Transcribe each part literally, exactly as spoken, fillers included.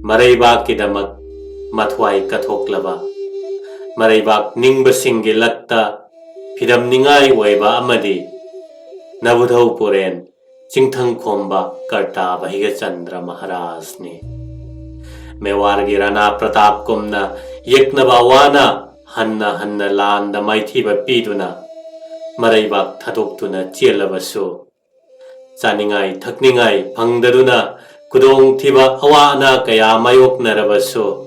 ꯃꯔꯩꯕꯥꯛꯀꯤꯗꯃꯛ ꯃꯊ꯭ꯋꯥꯏ ꯀꯠꯊꯣꯛꯂꯕ, ꯃꯔꯩꯕꯥꯛ ꯅꯤꯡꯕꯁꯤꯡꯒꯤ ꯂꯛꯇ ꯐꯤꯗꯝꯅꯤꯡꯉꯥꯏ ꯑꯣꯏꯕ ꯑꯃꯗꯤ ꯅꯕꯨꯙꯧ ꯄꯨꯔꯦꯟ ꯆꯤꯡꯊꯪ ꯈꯣꯝꯕ ꯀꯔꯇꯥ ꯚꯩꯒꯆꯟꯗ꯭ꯔ ꯃꯍꯥꯔꯥꯖꯅꯤ꯫ ꯃꯦꯋꯥꯔꯒꯤ ꯔꯥꯅꯥ ꯄ꯭ꯔꯇꯥꯞ ꯀꯨꯝꯅ ꯌꯦꯛꯅꯕ ꯑꯋꯥꯅ ꯍꯟꯅ ꯍꯟꯅ ꯂꯥꯟꯗ ꯃꯥꯏꯊꯤꯕ ꯄꯤꯗꯨꯅ ꯃꯔꯩꯕꯥꯛ ꯊꯥꯗꯣꯛꯇꯨꯅ ꯆꯦꯜꯂꯕꯁꯨ, ꯆꯥꯅꯤꯡꯉꯥꯏ ꯊꯛꯅꯤꯡꯉꯥꯏ ꯐꯪꯗꯗꯨꯅ ꯈꯨꯗꯣꯡꯊꯤꯕ ꯑꯋꯥ ꯑꯅꯥ ꯀꯌꯥ ꯃꯥꯌꯣꯛꯅꯔꯕꯁꯨ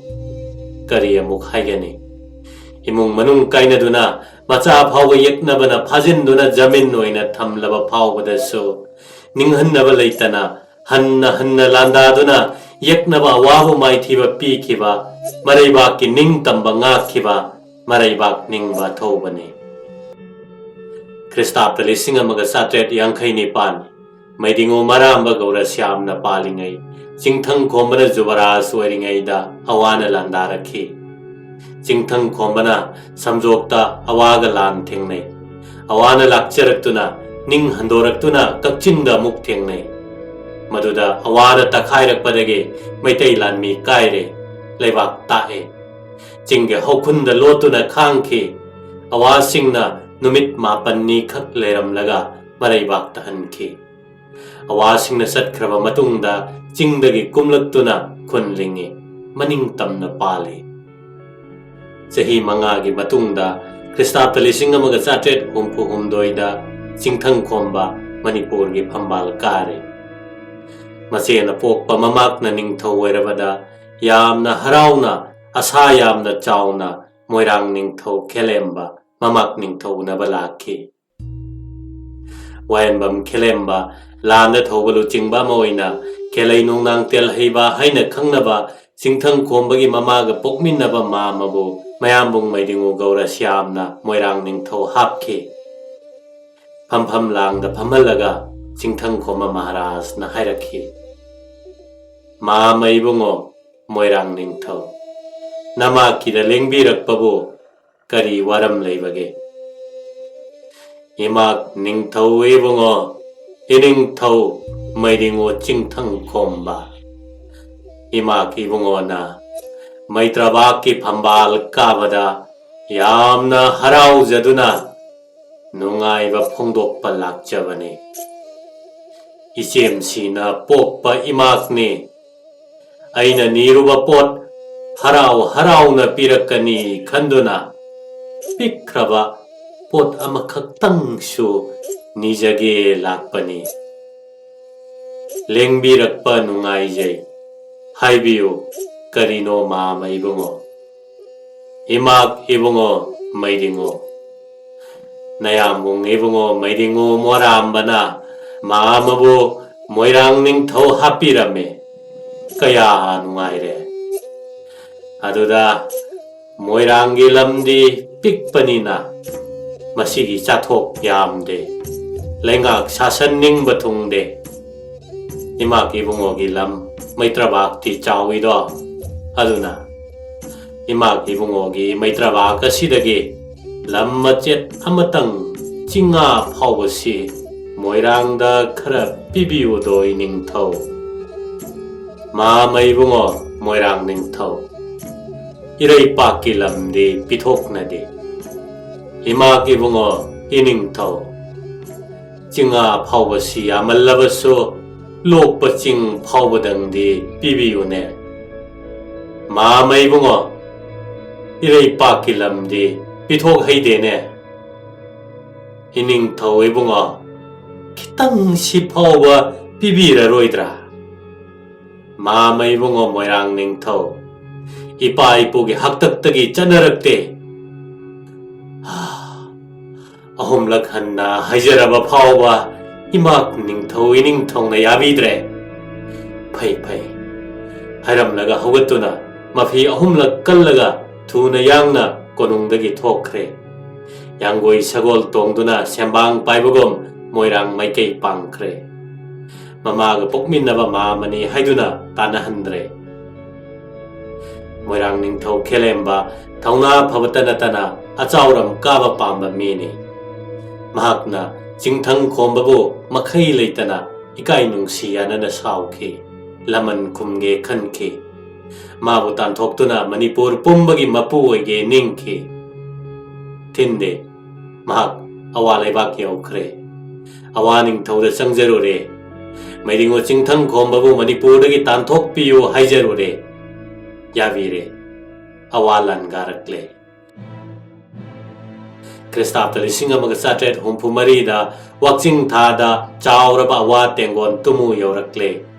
ꯀꯔꯤ ꯑꯃꯨꯛ ꯍꯥꯏꯒꯅꯤ? ꯏꯃꯨꯡ ꯃꯅꯨꯡ ꯀꯥꯏꯅꯗꯨꯅ ꯃꯆꯥ ꯐꯥꯎꯕ ꯌꯦꯛꯅꯕꯅ ꯐꯥꯖꯤꯟꯗꯨꯅ ꯖꯃꯤꯟ ꯑꯣꯏꯅ ꯊꯝꯂꯕ ꯐꯥꯎꯕꯗꯁꯨ ꯅꯤꯡꯍꯟꯅꯕ ꯂꯩꯇꯅ ꯍꯟꯅ ꯍꯟꯅ ꯂꯥꯟꯗꯥꯗꯨꯅ ꯌꯦꯛꯅꯕ ꯑꯋꯥꯕ ꯃꯥꯏꯊꯤꯕ ꯄꯤꯈꯤꯕ, ꯃꯔꯩꯕꯥꯛꯀꯤ ꯅꯤꯡꯇꯝꯕ ꯉꯥꯛꯈꯤꯕ ꯃꯔꯩꯕꯥꯛ ꯅꯤꯡꯕ ꯊꯧꯕꯅꯤ꯫ ꯈ꯭ꯔꯤꯁꯇꯥꯕꯇ ꯂꯤꯁꯤꯡ ꯑꯃꯒ ꯆꯥꯇ꯭ꯔꯦꯠ ꯌꯥꯡꯈꯩ ꯅꯤꯄꯥꯟ, ꯃꯩꯗꯤꯉꯣ ꯃꯔꯥꯝꯕ ꯒꯧꯔꯁ꯭ꯌꯥꯝꯅ ꯄꯥꯜꯂꯤꯉꯩ, ꯆꯤꯡꯊꯪ ꯈꯣꯝꯕꯅ ꯖꯨꯕꯔꯥꯖ ꯑꯣꯏꯔꯤꯉꯩꯗ ꯑꯋꯥꯅ ꯂꯥꯟꯗꯥꯔꯛꯈꯤ꯫ ꯆꯤꯡꯊꯪ ꯈꯣꯝꯕꯅ ꯁꯝꯖꯣꯛꯇ ꯑꯋꯥꯒ ꯂꯥꯟ ꯊꯦꯡꯅꯩ꯫ ꯑꯋꯥꯅ ꯂꯥꯛꯆꯔꯛꯇꯨꯅ, ꯅꯤꯡ ꯍꯟꯗꯣꯔꯛꯇꯨꯅ ꯀꯛꯆꯤꯡꯗ ꯑꯃꯨꯛ ꯊꯦꯡꯅꯩ꯫ ꯃꯗꯨꯗ ꯑꯋꯥꯅ ꯇꯛꯈꯥꯏꯔꯛꯄꯗꯒꯤ ꯃꯩꯇꯩ ꯂꯥꯟꯃꯤ ꯀꯥꯏꯔꯦ, ꯂꯩꯕꯥꯛ ꯇꯥꯛꯑꯦ꯫ ꯆꯤꯡꯒꯤ ꯍꯧꯈꯨꯟꯗ ꯂꯣꯠꯇꯨꯅ ꯈꯥꯡꯈꯤ꯫ ꯑꯋꯥꯁꯤꯡꯅ ꯅꯨꯃꯤꯠ ꯃꯥꯄꯟꯅꯤ ꯈꯛ ꯂꯩꯔꯝꯂꯒ ꯃꯔꯩꯕꯥꯛꯇ ꯍꯟꯈꯤ꯫ ꯑꯋꯥꯁꯤꯡꯅ ꯆꯠꯈ꯭ꯔꯕ ꯃꯇꯨꯡꯗ ꯆꯤꯡꯗꯒꯤ ꯀꯨꯝꯂꯛꯇꯨꯅ ꯈꯨꯟ ꯂꯤꯡꯉꯤ, ꯃꯅꯤꯡ ꯇꯝꯅ ꯄꯥꯜꯂꯤ꯫ ꯆꯍꯤ ꯃꯉꯥꯒꯤ ꯃꯇꯨꯡꯗ, ꯈ꯭ꯔꯤꯁꯇꯥꯕꯇ ꯂꯤꯁꯤꯡ ꯑꯃꯒ ꯆꯥꯇ꯭ꯔꯦꯠ ꯍꯨꯝꯐꯨ ꯍꯨꯝꯗꯣꯏꯗ, ꯆꯤꯡꯊꯪ ꯈꯣꯝꯕ ꯃꯅꯤꯄꯨꯔꯒꯤ ꯐꯝꯕꯥꯜ ꯀꯥꯔꯦ꯫ ꯃꯆꯦꯅ ꯄꯣꯛꯄ ꯃꯃꯥꯛꯅ ꯅꯤꯡꯊꯧ ꯑꯣꯏꯔꯕꯗ ꯌꯥꯝꯅ ꯍꯔꯥꯎꯅ, ꯑꯁꯥ ꯌꯥꯝꯅ ꯆꯥꯎꯅ ꯃꯣꯏꯔꯥꯡ ꯅꯤꯡꯊꯧ ꯈꯦꯂꯦꯝꯕ ꯃꯃꯥꯛ ꯅꯤꯡꯊꯧ ꯎꯅꯕ ꯂꯥꯛꯈꯤ꯫ ꯋꯥꯌꯦꯟꯕꯝ ꯈꯦꯂꯦꯝꯕ ꯂꯥꯟꯗ ꯊꯧꯕ ꯂꯨꯆꯤꯡꯕ ꯑꯃ ꯑꯣꯏꯅ ꯈꯦꯂꯩ ꯅꯣꯡꯅꯥꯡ ꯇꯦꯜꯍꯩꯕ ꯍꯥꯏꯅ ꯈꯪꯅꯕ ꯆꯤꯡꯊꯪ ꯈꯣꯝꯕꯒꯤ ꯃꯃꯥꯒ ꯄꯣꯛꯃꯤꯟꯅꯕ ꯃꯥꯃꯕꯨ ꯃꯌꯥꯝꯕꯨꯡ ꯃꯩꯗꯤꯉꯨ ꯒꯧꯔꯁ꯭ꯌꯥꯝꯅ ꯃꯣꯏꯔꯥꯡ ꯅꯤꯡꯊꯧ ꯍꯥꯞꯈꯤ꯫ ꯐꯝꯐꯝ ꯂꯥꯡꯗ ꯐꯝꯍꯜꯂꯒ ꯆꯤꯡꯊꯪ ꯈꯣꯝꯕ ꯃꯍꯥꯔꯥꯖꯅ ꯍꯥꯏꯔꯛꯈꯤ, "ꯃꯥꯃ ꯏꯕꯨꯡꯉꯣ ꯃꯣꯏꯔꯥꯡ ꯅꯤꯡꯊꯧ, ꯅꯃꯥꯀꯤꯗ ꯂꯦꯡꯕꯤꯔꯛꯄꯕꯨ ꯀꯔꯤ ꯋꯥꯔꯝ ꯂꯩꯕꯒꯦ?" "ꯏꯃꯥꯛ ꯅꯤꯡꯊꯧ ꯏꯕꯨꯡꯉꯣ, ꯏꯅꯤꯡꯊꯧ ꯃꯩꯗꯤꯉꯣ ꯆꯤꯡꯊꯪ ꯈꯣꯝꯕ, ꯏꯃꯥꯛ ꯏꯕꯨꯡꯉꯣꯅ ꯃꯩꯇ꯭ꯔꯕꯥꯛꯀꯤ ꯐꯝꯕꯥꯜ ꯀꯥꯕꯗ ꯌꯥꯝꯅ ꯍꯔꯥꯎꯖꯗꯨꯅ ꯅꯨꯡꯉꯥꯏꯕ ꯐꯣꯡꯗꯣꯛꯄ ꯂꯥꯛꯆꯕꯅꯤ꯫ ꯏꯆꯦꯝꯁꯤꯅ ꯄꯣꯛꯄ ꯏꯃꯥꯛꯅꯤ꯫ ꯑꯩꯅ ꯅꯤꯔꯨꯕ ꯄꯣꯠ ꯍꯔꯥꯎ ꯍꯔꯥꯎꯅ ꯄꯤꯔꯛꯀꯅꯤ ꯈꯟꯗꯨꯅ ꯄꯤꯛꯈ꯭ꯔꯕ ꯄꯣꯠ ꯑꯃꯈꯛꯇꯪꯁꯨ ꯅꯤꯖꯒꯦ ꯂꯥꯛꯄꯅꯤ꯫ ꯂꯦꯡꯕꯤꯔꯛꯄ ꯅꯨꯡꯉꯥꯏꯖꯩ꯫ ꯍꯥꯏꯕꯤꯌꯨ, ꯀꯔꯤꯅꯣ ꯃꯥꯃ ꯏꯕꯨꯡꯉꯣ? ꯏꯃꯥꯛ ꯏꯕꯨꯡꯉꯣ ꯃꯩꯗꯤꯡꯉꯣ꯫ ꯅꯌꯥꯝꯕꯨꯡ ꯏꯕꯨꯡꯉꯣ ꯃꯩꯗꯤꯡꯉꯣ ꯃꯣꯔꯥꯝꯕꯅ ꯃꯥꯃꯕꯨ ꯃꯣꯏꯔꯥꯡ ꯅꯤꯡꯊꯧ ꯍꯥꯞꯄꯤꯔꯝꯃꯦ꯫ ꯀꯌꯥ ꯅꯨꯡꯉꯥꯏꯔꯦ꯫ ꯑꯗꯨꯗ ꯃꯣꯏꯔꯥꯡꯒꯤ ꯂꯝꯗꯤ ꯄꯤꯛꯄꯅꯤꯅ ꯃꯁꯤꯒꯤ ꯆꯥꯊꯣꯛ ꯌꯥꯝꯗꯦ꯫ ꯂꯩꯉꯥꯛ ꯁꯥꯁꯟ ꯅꯤꯡꯕ ꯊꯨꯡꯗꯦ꯫ ꯏꯃꯥꯛ ꯏꯕꯨꯡꯉꯣꯒꯤ ꯂꯝ ꯃꯩꯇ꯭ꯔꯕꯥꯛꯇꯤ ꯆꯥꯎꯏꯗꯣ꯫ ꯑꯗꯨꯅ ꯏꯃꯥꯛ ꯏꯕꯨꯡꯉꯣꯒꯤ ꯃꯩꯇ꯭ꯔꯕꯥꯛ ꯑꯁꯤꯗꯒꯤ ꯂꯝ ꯃꯆꯦꯠ ꯑꯃꯇꯪ ꯆꯤꯡꯉꯥ ꯐꯥꯎꯕꯁꯤ ꯃꯣꯏꯔꯥꯡꯗ ꯈꯔ ꯄꯤꯕꯤꯌꯨꯗꯣ ꯏꯅꯤꯡꯊꯧ꯫ ꯃꯥꯃ ꯏꯕꯨꯡꯉꯣ ꯃꯣꯏꯔꯥꯡ ꯅꯤꯡꯊꯧ, ꯏꯔꯩꯄꯥꯛꯀꯤ ꯂꯝꯗꯤ ꯄꯤꯊꯣꯛꯅꯗꯦ꯫ ꯏꯃꯥꯛ ꯏꯕꯨꯡꯉꯣ ꯏꯅꯤꯡꯊꯧ, ꯆꯤꯡꯉꯥ ꯐꯥꯎꯕꯁꯤ ꯌꯥꯝꯃꯜꯂꯕꯁꯨ ꯂꯣꯛꯄ ꯆꯤꯡ ꯐꯥꯎꯕꯗꯪꯗꯤ ꯄꯤꯕꯤꯌꯨꯅꯦ꯫ ꯃꯥꯃ ꯏꯕꯨꯡꯉꯣ, ꯏꯔꯩꯄꯥꯛꯀꯤ ꯂꯝꯗꯤ ꯄꯤꯊꯣꯛ ꯍꯩꯗꯦꯅꯦ꯫ ꯏꯅꯤꯡꯊꯧ ꯏꯕꯨꯡꯉꯣ, ꯈꯤꯇꯪꯁꯤ ꯐꯥꯎꯕ ꯄꯤꯕꯤꯔꯔꯣꯏꯗ꯭ꯔꯥ? ꯃꯥꯃ ꯏꯕꯨꯡꯉꯣ ꯃꯣꯏꯔꯥꯡ ꯅꯤꯡꯊꯧ, ꯏꯄꯥ ꯏꯄꯨꯒꯤ ꯍꯥꯛꯇꯛꯇꯒꯤ ꯆꯠꯅꯔꯛꯇꯦ꯫ ꯍꯥ, ꯑꯍꯨꯝꯂꯛ ꯍꯟꯅ ꯍꯥꯏꯖꯔꯕ ꯐꯥꯎꯕ ꯏꯃꯥꯛ ꯅꯤꯡꯊꯧ ꯏꯅꯤꯡꯊꯧꯅ ꯌꯥꯕꯤꯗ꯭ꯔꯦ꯫ ꯐꯩ, ꯐꯩ꯫ ꯍꯥꯏꯔꯝꯂꯒ ꯍꯧꯒꯠꯇꯨꯅ ꯃꯐꯤ ꯑꯍꯨꯝꯂꯛ ꯀꯜꯂꯒ ꯊꯨꯅ ꯌꯥꯡꯅ ꯀꯣꯅꯨꯡꯗꯒꯤ ꯊꯣꯛꯈ꯭ꯔꯦ꯫ ꯌꯥꯡꯒꯣꯏ ꯁꯒꯣꯜ ꯇꯣꯡꯗꯨꯅ ꯁꯦꯝꯕꯥꯡ ꯄꯥꯏꯕꯒꯨꯝ ꯃꯣꯏꯔꯥꯡ ꯃꯥꯏꯀꯩ ꯄꯥꯡꯈ꯭ꯔꯦ꯫ ꯃꯃꯥꯒ ꯄꯣꯛꯃꯤꯟꯅꯕ ꯃꯥꯃꯅꯤ ꯍꯥꯏꯗꯨꯅ ꯇꯥꯟꯅꯍꯟꯗ꯭ꯔꯦ꯫ ꯃꯣꯏꯔꯥꯡ ꯅꯤꯡꯊꯧ ꯈꯦꯂꯦꯝꯕ ꯊꯧꯅꯥ ꯐꯕꯇ ꯅꯠꯇꯅ ꯑꯆꯥꯎꯔꯝ ꯀꯥꯕ ꯄꯥꯝꯕ ꯃꯤꯅꯤ꯫ ꯃꯍꯥꯛꯅ ꯆꯤꯡꯊꯪ ꯈꯣꯝꯕꯕꯨ ꯃꯈꯩ ꯂꯩꯇꯅ ꯏꯀꯥꯏ ꯅꯨꯡꯁꯤ ꯌꯥꯅꯅ ꯁꯥꯎꯈꯤ꯫ ꯂꯃꯟ ꯈꯨꯝꯒꯦ ꯈꯟꯈꯤ꯫ ꯃꯥꯕꯨ ꯇꯥꯟꯊꯣꯛꯇꯨꯅ ꯃꯅꯤꯄꯨꯔ ꯄꯨꯝꯕꯒꯤ ꯃꯄꯨ ꯑꯣꯏꯒꯦ ꯅꯤꯡꯈꯤ꯫ ꯊꯤꯟꯗꯦ, ꯃꯍꯥꯛ ꯑꯋꯥ ꯂꯩꯕꯥꯛ ꯌꯧꯈ꯭ꯔꯦ꯫ ꯑꯋꯥ ꯅꯤꯡꯊꯧꯗ ꯆꯪꯖꯔꯨꯔꯦ꯫ ꯃꯩꯔꯤꯉꯣ ꯆꯤꯡꯊꯪ ꯈꯣꯝꯕꯕꯨ ꯃꯅꯤꯄꯨꯔꯗꯒꯤ ꯇꯥꯟꯊꯣꯛꯄꯤꯌꯨ ꯍꯥꯏꯖꯔꯨꯔꯦ꯫ ꯌꯥꯕꯤꯔꯦ꯫ ꯑꯋꯥ ꯂꯥꯟꯒꯥꯔꯛꯂꯦ꯫ ꯈ꯭ꯔꯤꯁꯇꯥꯕꯗ ꯂꯤꯁꯤꯡ ꯑꯃꯒ ꯆꯥꯇ꯭ꯔꯦꯠ ꯍꯨꯝꯐꯨ ꯃꯔꯤꯗ ꯋꯥꯛꯆꯤꯡ ꯊꯥꯗ ꯆꯥꯎꯔꯕ ꯑꯋꯥ ꯇꯦꯡꯒꯣꯟ ꯇꯨꯃꯨ ꯌꯧꯔꯛꯂꯦ꯫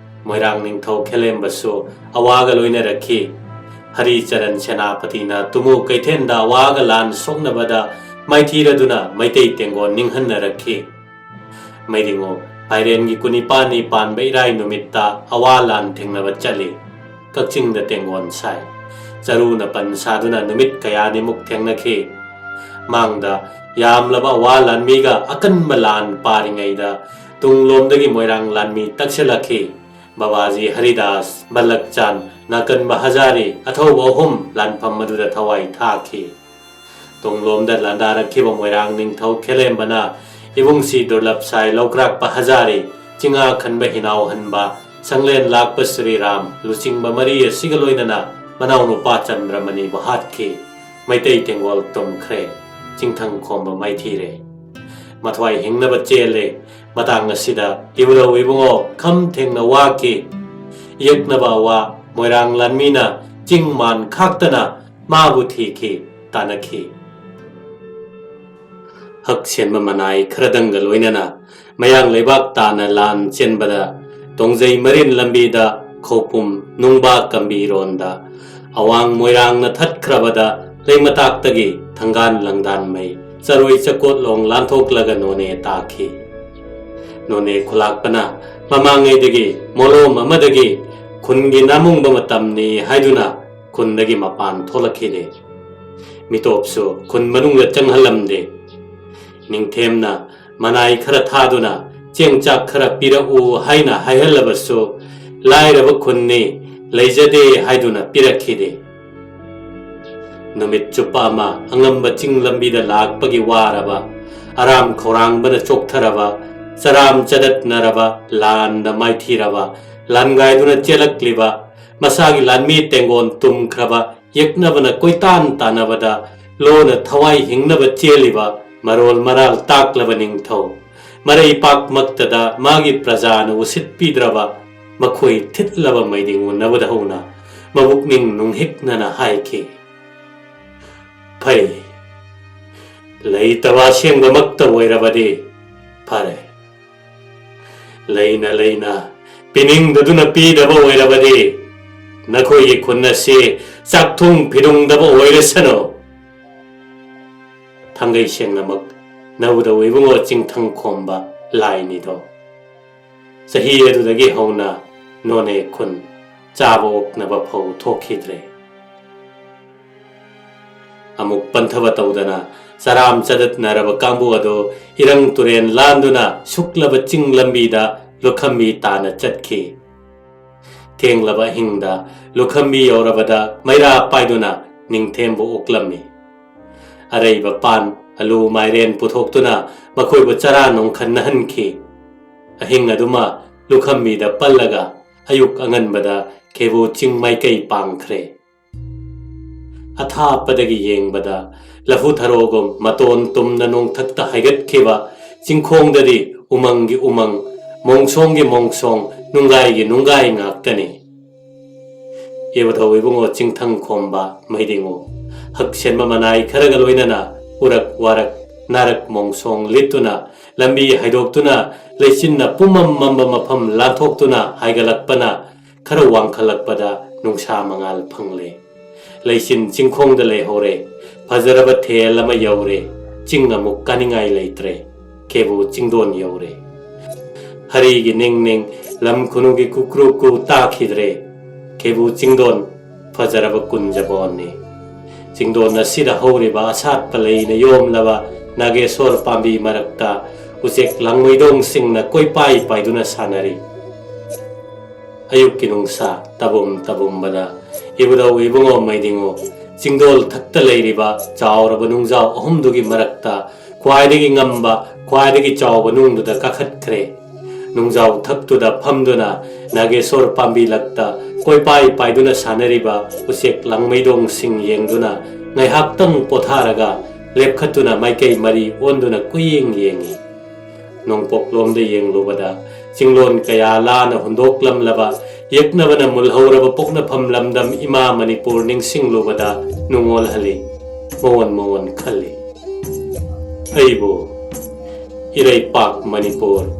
ꯃꯣꯏꯔꯥꯡ ꯅꯤꯡꯊꯧ ꯈꯦꯂꯦꯝꯕꯁꯨ ꯑꯋꯥꯒ ꯂꯣꯏꯅꯔꯛꯈꯤ꯫ ꯍꯔꯤꯆꯔꯟ ꯁꯦꯅꯥꯄꯇꯤꯅ ꯇꯨꯃꯨ ꯀꯩꯊꯦꯜꯗ ꯑꯋꯥꯒ ꯂꯥꯟ ꯁꯣꯛꯅꯕꯗ ꯃꯥꯏꯊꯤꯔꯗꯨꯅ ꯃꯩꯇꯩ ꯇꯦꯡꯒꯣꯟ ꯅꯤꯡꯍꯟꯅꯔꯛꯈꯤ꯫ ꯃꯩꯔꯤꯉꯣ ꯐꯥꯏꯔꯦꯟꯒꯤ ꯀꯨꯟꯅꯤꯄꯥꯟꯅꯤ ꯄꯥꯟꯕ ꯏꯔꯥꯏ ꯅꯨꯃꯤꯠꯇ ꯑꯋꯥ ꯂꯥꯟ ꯊꯦꯡꯅꯕ ꯆꯠꯂꯤ꯫ ꯀꯛꯆꯤꯡꯗ ꯇꯦꯡꯒꯣꯟ ꯁꯥꯏ꯫ ꯆꯔꯨꯅ ꯄꯟ ꯁꯥꯗꯨꯅ ꯅꯨꯃꯤꯠ ꯀꯌꯥꯅꯤꯃꯨꯛ ꯊꯦꯡꯅꯈꯤ꯫ ꯃꯥꯡꯗ ꯌꯥꯝꯂꯕ ꯑꯋꯥ ꯂꯥꯟꯃꯤꯒ ꯑꯀꯟꯕ ꯂꯥꯟ ꯄꯥꯔꯤꯉꯩꯗ ꯇꯨꯡꯂꯣꯝꯗꯒꯤ ꯃꯣꯏꯔꯥꯡ ꯂꯥꯟꯃꯤ ꯇꯛꯁꯤꯜꯂꯛꯈꯤ꯫ ꯕꯕꯥꯖꯤ ꯍꯔꯤꯗꯥꯁ, ꯕꯂꯛꯆꯥꯟ, ꯅꯥꯀꯟꯕ ꯍꯖꯥꯔꯤ, ꯑꯊꯧꯕ ꯑꯍꯨꯝ ꯂꯥꯟꯐꯝ ꯑꯗꯨꯗ ꯊꯋꯥꯏ ꯊꯥꯈꯤ꯫ ꯇꯨꯡꯂꯣꯝꯗ ꯂꯥꯟꯗꯥꯔꯛꯈꯤꯕ ꯃꯣꯏꯔꯥꯡ ꯅꯤꯡꯊꯧ ꯈꯦꯂꯦꯝꯕꯅ ꯏꯕꯨꯡꯁꯤ ꯗꯨꯔꯂꯚ ꯁꯥꯏ, ꯂꯧꯀ꯭ꯔꯥꯛꯄ ꯍꯖꯥꯔꯤ, ꯆꯤꯡꯉꯥ ꯈꯟꯕ ꯍꯤꯅꯥꯎ ꯍꯟꯕ, ꯁꯪꯂꯦꯟ ꯂꯥꯛꯄ ꯁ꯭ꯔꯤꯔꯥꯝ ꯂꯨꯆꯤꯡꯕ ꯃꯔꯤ ꯑꯁꯤꯒ ꯂꯣꯏꯅꯅ ꯃꯅꯥꯎꯅꯨꯄꯥ ꯆꯟꯗ꯭ꯔꯃꯅꯤꯕꯨ ꯍꯥꯠꯈꯤ꯫ ꯃꯩꯇꯩ ꯇꯦꯡꯒꯣꯜ ꯇꯨꯝꯈ꯭ꯔꯦ꯫ ꯆꯤꯡꯊꯪ ꯈꯣꯝꯕ ꯃꯥꯏꯊꯤꯔꯦ꯫ ꯃꯊ꯭ꯋꯥꯏ ꯍꯤꯡꯅꯕ ꯆꯦꯜꯂꯦ꯫ ꯃꯇꯥꯡ ꯑꯁꯤꯗ ꯏꯕꯨꯙꯧ ꯏꯕꯨꯡꯉꯣ ꯈꯝ ꯊꯦꯡꯅ ꯋꯥꯈꯤ꯫ ꯌꯦꯛꯅꯕ ꯑꯋꯥ ꯃꯣꯏꯔꯥꯡ ꯂꯥꯟꯃꯤꯅ ꯆꯤꯡ ꯃꯥꯟ ꯈꯥꯛꯇꯅ ꯃꯥꯕꯨ ꯊꯤꯈꯤ, ꯇꯥꯟꯅꯈꯤ꯫ ꯍꯛ ꯁꯦꯟꯕ ꯃꯅꯥꯏ ꯈꯔꯗꯪꯒ ꯂꯣꯏꯅꯅ ꯃꯌꯥꯡ ꯂꯩꯕꯥꯛ ꯇꯥꯟꯅ ꯂꯥꯟ ꯆꯦꯟꯕꯗ ꯇꯣꯡꯖꯩ ꯃꯔꯤꯟ ꯂꯝꯕꯤꯗ ꯈꯧꯄꯨꯝ ꯅꯨꯡꯕꯥ ꯀꯝꯕꯤꯔꯣꯟꯗ ꯑꯋꯥꯡ ꯃꯣꯏꯔꯥꯡꯅ ꯊꯠꯈ꯭ꯔꯕꯗ ꯂꯩꯃꯇꯥꯛꯇꯒꯤ ꯊꯪꯒꯥꯟ ꯂꯪꯗꯥꯟꯃꯩ ꯆꯔꯣꯏ ꯆꯀꯣꯠꯂꯣꯡ ꯂꯥꯟꯊꯣꯛꯂꯒ ꯅꯣꯅꯦ ꯇꯥꯈꯤ꯫ ꯅꯣꯅꯦ ꯈꯨꯂꯥꯛꯄꯅ ꯃꯃꯥꯡꯉꯩꯗꯒꯤ ꯃꯣꯂꯣꯝ ꯑꯃꯗꯒꯤ ꯈꯨꯟꯒꯤ ꯅꯥꯃꯨꯡꯕ ꯃꯇꯝꯅꯤ ꯍꯥꯏꯗꯨꯅ ꯈꯨꯟꯗꯒꯤ ꯃꯄꯥꯟ ꯊꯣꯛꯂꯛꯈꯤꯗꯦ꯫ ꯃꯤꯇꯣꯞꯁꯨ ꯈꯨꯟ ꯃꯅꯨꯡꯗ ꯆꯪꯍꯜꯂꯝꯗꯦ꯫ ꯅꯤꯡꯊꯦꯝꯅ ꯃꯅꯥꯏ ꯈꯔ ꯊꯥꯗꯨꯅ ꯆꯦꯡ ꯆꯥꯛ ꯈꯔ ꯄꯤꯔꯛꯎ ꯍꯥꯏꯅ ꯍꯥꯏꯍꯜꯂꯕꯁꯨ ꯂꯥꯏꯔꯕ ꯈꯨꯟꯅꯤ, ꯂꯩꯖꯗꯦ ꯍꯥꯏꯗꯨꯅ ꯄꯤꯔꯛꯈꯤꯗꯦ꯫ ꯅꯨꯃꯤꯠ ꯆꯨꯞꯄ ꯑꯃ ꯑꯉꯝꯕ ꯆꯤꯡ ꯂꯝꯕꯤꯗ ꯂꯥꯛꯄꯒꯤ ꯋꯥꯔꯕ, ꯑꯔꯥꯝ ꯈꯧꯔꯥꯡꯕꯅ ꯆꯣꯛꯊꯔꯕ, ꯆꯔꯥꯝ ꯆꯗꯠꯅꯔꯕ, ꯂꯥꯟꯗ ꯃꯥꯏꯊꯤꯔꯕ, ꯂꯥꯟꯒꯥꯏꯗꯨꯅ ꯆꯦꯜꯂꯛꯂꯤꯕ, ꯃꯁꯥꯒꯤ ꯂꯥꯟꯃꯤ ꯇꯦꯡꯒꯣꯟ ꯇꯨꯝꯈ꯭ꯔꯕ ꯌꯦꯛꯅꯕꯅ ꯀꯣꯏꯇꯥꯟ ꯇꯥꯟꯅꯕꯗ ꯂꯣꯟꯅ ꯊꯋꯥꯏ ꯍꯤꯡꯅꯕ ꯆꯦꯜꯂꯤꯕ ꯃꯔꯣꯜ ꯃꯔꯥꯜ ꯇꯥꯛꯂꯕ ꯅꯤꯡꯊꯧ, ꯃꯔꯩ ꯄꯥꯛꯃꯛꯇꯗ ꯃꯥꯒꯤ ꯄ꯭ꯔꯖꯥꯅ ꯎꯁꯤꯠꯄꯤꯗ꯭ꯔꯕ ꯃꯈꯣꯏ ꯊꯤꯠꯂꯕ ꯃꯩꯗꯤꯡ ꯎꯅꯕꯗ ꯍꯧꯅ ꯃꯕꯨꯛꯅꯤꯡ ꯅꯨꯡꯍꯤꯛꯅꯅ ꯍꯥꯏꯈꯤ, "ꯐꯩ, ꯂꯩꯇꯕ ꯑꯁꯦꯡꯕꯃꯛꯇ ꯑꯣꯏꯔꯕꯗꯤ ꯐꯔꯦ꯫ ꯂꯩꯅ ꯂꯩꯅ ꯄꯤꯅꯤꯡꯗꯗꯨꯅ ꯄꯤꯗꯕ ꯑꯣꯏꯔꯕꯗꯤ ꯅꯈꯣꯏꯒꯤ ꯈꯨꯟ ꯑꯁꯤ ꯆꯥꯛꯊꯨꯡ ꯐꯤꯗꯨꯡꯗꯕ ꯑꯣꯏꯔꯁꯅꯨ꯫" ꯊꯥꯡꯒꯩ ꯁꯦꯡꯅꯃꯛ ꯅꯧꯗꯧ ꯏꯕꯨꯡꯉꯣ ꯆꯤꯡꯊꯪ ꯈꯣꯝꯕ ꯂꯥꯏꯅꯤꯗꯣ꯫ ꯆꯍꯤ ꯑꯗꯨꯗꯒꯤ ꯍꯧꯅ ꯅꯣꯅꯦ ꯈꯨꯟ ꯆꯥꯕ ꯑꯣꯛꯅꯕ ꯐꯧ ꯊꯣꯛꯈꯤꯗ꯭ꯔꯦ꯫ ꯑꯃꯨꯛ ꯄꯟꯊꯕ ꯇꯧꯗꯅ ꯆꯔꯥꯝ ꯆꯗꯠꯅꯔꯕ ꯀꯥꯡꯕꯨ ꯑꯗꯨ ꯏꯔꯪ ꯇꯨꯔꯦꯟ ꯂꯥꯟꯗꯨꯅ ꯁꯨꯛꯂꯕ ꯆꯤꯡ ꯂꯝꯕꯤꯗ ꯂꯨꯈꯝꯕꯤ ꯇꯥꯅ ꯆꯠꯈꯤ꯫ ꯊꯦꯡꯂꯕ ꯑꯍꯤꯡꯗ ꯂꯨꯈꯝꯕꯤ ꯌꯧꯔꯕꯗ ꯃꯩꯔꯥ ꯄꯥꯏꯗꯨꯅ ꯅꯤꯡꯊꯦꯝꯕꯨ ꯑꯣꯛꯂꯝꯃꯤ꯫ ꯑꯔꯩꯕ ꯄꯥꯟ, ꯑꯂꯨ, ꯃꯥꯏꯔꯦꯟ ꯄꯨꯊꯣꯛꯇꯨꯅ ꯃꯈꯣꯏꯕꯨ ꯆꯔꯥ ꯅꯣꯡꯈꯟꯅꯍꯟꯈꯤ꯫ ꯑꯍꯤꯡ ꯑꯗꯨꯃ ꯂꯨꯈꯝꯕꯤꯗ ꯄꯜꯂꯒ ꯑꯌꯨꯛ ꯑꯉꯟꯕꯗ ꯈꯦꯕꯨ ꯆꯤꯡ ꯃꯥꯏꯀꯩ ꯄꯥꯡꯈ꯭ꯔꯦ꯫ ꯑꯊꯥꯞꯄꯗꯒꯤ ꯌꯦꯡꯕꯗ ꯂꯐꯨ ꯊꯔꯣꯒꯨꯝ ꯃꯇꯣꯟ ꯇꯨꯝꯅ ꯅꯣꯡꯊꯛꯇ ꯍꯥꯏꯒꯠꯈꯤꯕ ꯆꯤꯡꯈꯣꯡꯗꯗꯤ ꯎꯃꯪꯒꯤ ꯎꯃꯪ, ꯃꯣꯡꯁꯣꯡꯒꯤ ꯃꯣꯡꯁꯣꯡ, ꯅꯨꯡꯒꯥꯏꯒꯤ ꯅꯨꯡꯒꯥꯏ ꯉꯥꯛꯇꯅꯤ꯫ ꯏꯕꯨꯙꯧ ꯏꯕꯨꯡꯉꯣ ꯆꯤꯡꯊꯪ ꯈꯣꯝꯕ ꯃꯩꯗꯤꯡꯉꯨ, ꯍꯛꯁꯦꯟꯕ ꯃꯅꯥꯏ ꯈꯔꯒ ꯂꯣꯏꯅꯅ ꯎꯔꯛ ꯋꯥꯔꯛ, ꯅꯥꯔꯛ ꯃꯣꯡꯁꯣꯡ ꯂꯤꯠꯇꯨꯅ ꯂꯝꯕꯤ ꯍꯥꯏꯗꯣꯛꯇꯨꯅ ꯂꯩꯆꯤꯟꯅ ꯄꯨꯝꯃꯝ ꯃꯝꯕ ꯃꯐꯝ ꯂꯥꯟꯊꯣꯛꯇꯨꯅ ꯍꯥꯏꯒꯠꯂꯛꯄꯅ ꯈꯔ ꯋꯥꯡꯈꯠꯂꯛꯄꯗ ꯅꯨꯡꯁꯥ ꯃꯉꯥꯜ ꯐꯪꯂꯦ꯫ ꯂꯩꯆꯤꯟ ꯆꯤꯡꯈꯣꯡꯗ ꯂꯩꯍꯧꯔꯦ꯫ ꯐꯖꯔꯕ ꯊꯦꯜ ꯑꯃ ꯌꯧꯔꯦ꯫ ꯆꯤꯡ ꯑꯃꯨꯛ ꯀꯥꯅꯤꯡꯉꯥꯏ ꯂꯩꯇ꯭ꯔꯦ꯫ ꯈꯦꯕꯨ ꯆꯤꯡꯗꯣꯟ ꯌꯧꯔꯦ꯫ ꯍꯔꯤꯒꯤ ꯅꯤꯡ ꯅꯤꯡ, ꯂꯝ ꯈꯨꯅꯨꯒꯤ ꯀꯨꯀ꯭ꯔꯨ ꯀꯨ ꯇꯥꯈꯤꯗ꯭ꯔꯦ꯫ ꯈꯦꯕꯨ ꯆꯤꯡꯗꯣꯟ ꯐꯖꯔꯕ ꯀꯨꯟꯖꯕꯣꯟꯅꯤ꯫ ꯆꯤꯡꯗꯣꯟ ꯑꯁꯤꯗ ꯍꯧꯔꯤꯕ ꯑꯁꯥꯠꯄ ꯂꯩꯅ ꯌꯣꯝꯂꯕ ꯅꯥꯒꯦꯁꯣꯔ ꯄꯥꯝꯕꯤ ꯃꯔꯛꯇ ꯎꯆꯦꯛ ꯂꯥꯡꯃꯩꯗꯣꯡꯁꯤꯡꯅ ꯀꯣꯏꯄꯥꯏ ꯄꯥꯏꯗꯨꯅ ꯁꯥꯟꯅꯔꯤ꯫ ꯑꯌꯨꯛꯀꯤ ꯅꯨꯡꯁꯥ ꯇꯕꯨꯝ ꯇꯕꯨꯝꯕꯗ ꯏꯕꯨꯙꯧ ꯏꯕꯨꯡꯉꯣ ꯃꯩꯗꯤꯡꯉꯨ ꯆꯤꯡꯗꯣꯜ ꯊꯛꯇ ꯂꯩꯔꯤꯕ ꯆꯥꯎꯔꯕ ꯅꯨꯡꯖꯥꯎ ꯑꯍꯨꯝꯗꯨꯒꯤ ꯃꯔꯛꯇ ꯈ꯭ꯋꯥꯏꯗꯒꯤ ꯉꯝꯕ, ꯈ꯭ꯋꯥꯏꯗꯒꯤ ꯆꯥꯎꯕ ꯅꯨꯡꯗꯨꯗ ꯀꯥꯈꯠꯈ꯭ꯔꯦ꯫ ꯅꯨꯡꯖꯥꯎ ꯊꯛꯇꯨꯗ ꯐꯝꯗꯨꯅ ꯅꯥꯒꯦꯁꯣꯔ ꯄꯥꯝꯕꯤ ꯂꯛꯇ ꯀꯣꯏꯄꯥꯏ ꯄꯥꯏꯗꯨꯅ ꯁꯥꯟꯅꯔꯤꯕ ꯎꯆꯦꯛ ꯂꯥꯡꯃꯩꯗꯣꯡꯁꯤꯡ ꯌꯦꯡꯗꯨꯅ ꯉꯥꯏꯍꯥꯛꯇꯪ ꯄꯣꯊꯥꯔꯒ ꯂꯦꯞꯈꯠꯇꯨꯅ ꯃꯥꯏꯀꯩ ꯃꯔꯤ ꯑꯣꯟꯗꯨꯅ ꯀꯨꯌꯦꯡ ꯌꯦꯡꯏ꯫ ꯅꯣꯡꯄꯣꯛꯂꯣꯝꯗ ꯌꯦꯡꯂꯨꯕꯗ ꯆꯤꯡꯂꯣꯟ ꯀꯌꯥ ꯂꯥꯅ ꯍꯨꯟꯗꯣꯛꯂꯝꯂꯕ ꯌꯦꯛꯅꯕꯅ ꯃꯨꯜꯍꯧꯔꯕ ꯄꯣꯛꯅꯐꯝ ꯂꯝꯗꯝ ꯏꯃꯥ ꯃꯅꯤꯄꯨꯔ ꯅꯤꯡꯁꯤꯡꯂꯨꯕꯗ ꯅꯨꯡꯉꯣꯜꯍꯜꯂꯤ, ꯃꯉꯣꯟ ꯃꯉꯣꯟ ꯈꯜꯂꯤ꯫ ꯑꯩꯕꯨ ꯏꯔꯩꯄꯥꯛ ꯃꯅꯤꯄꯨꯔ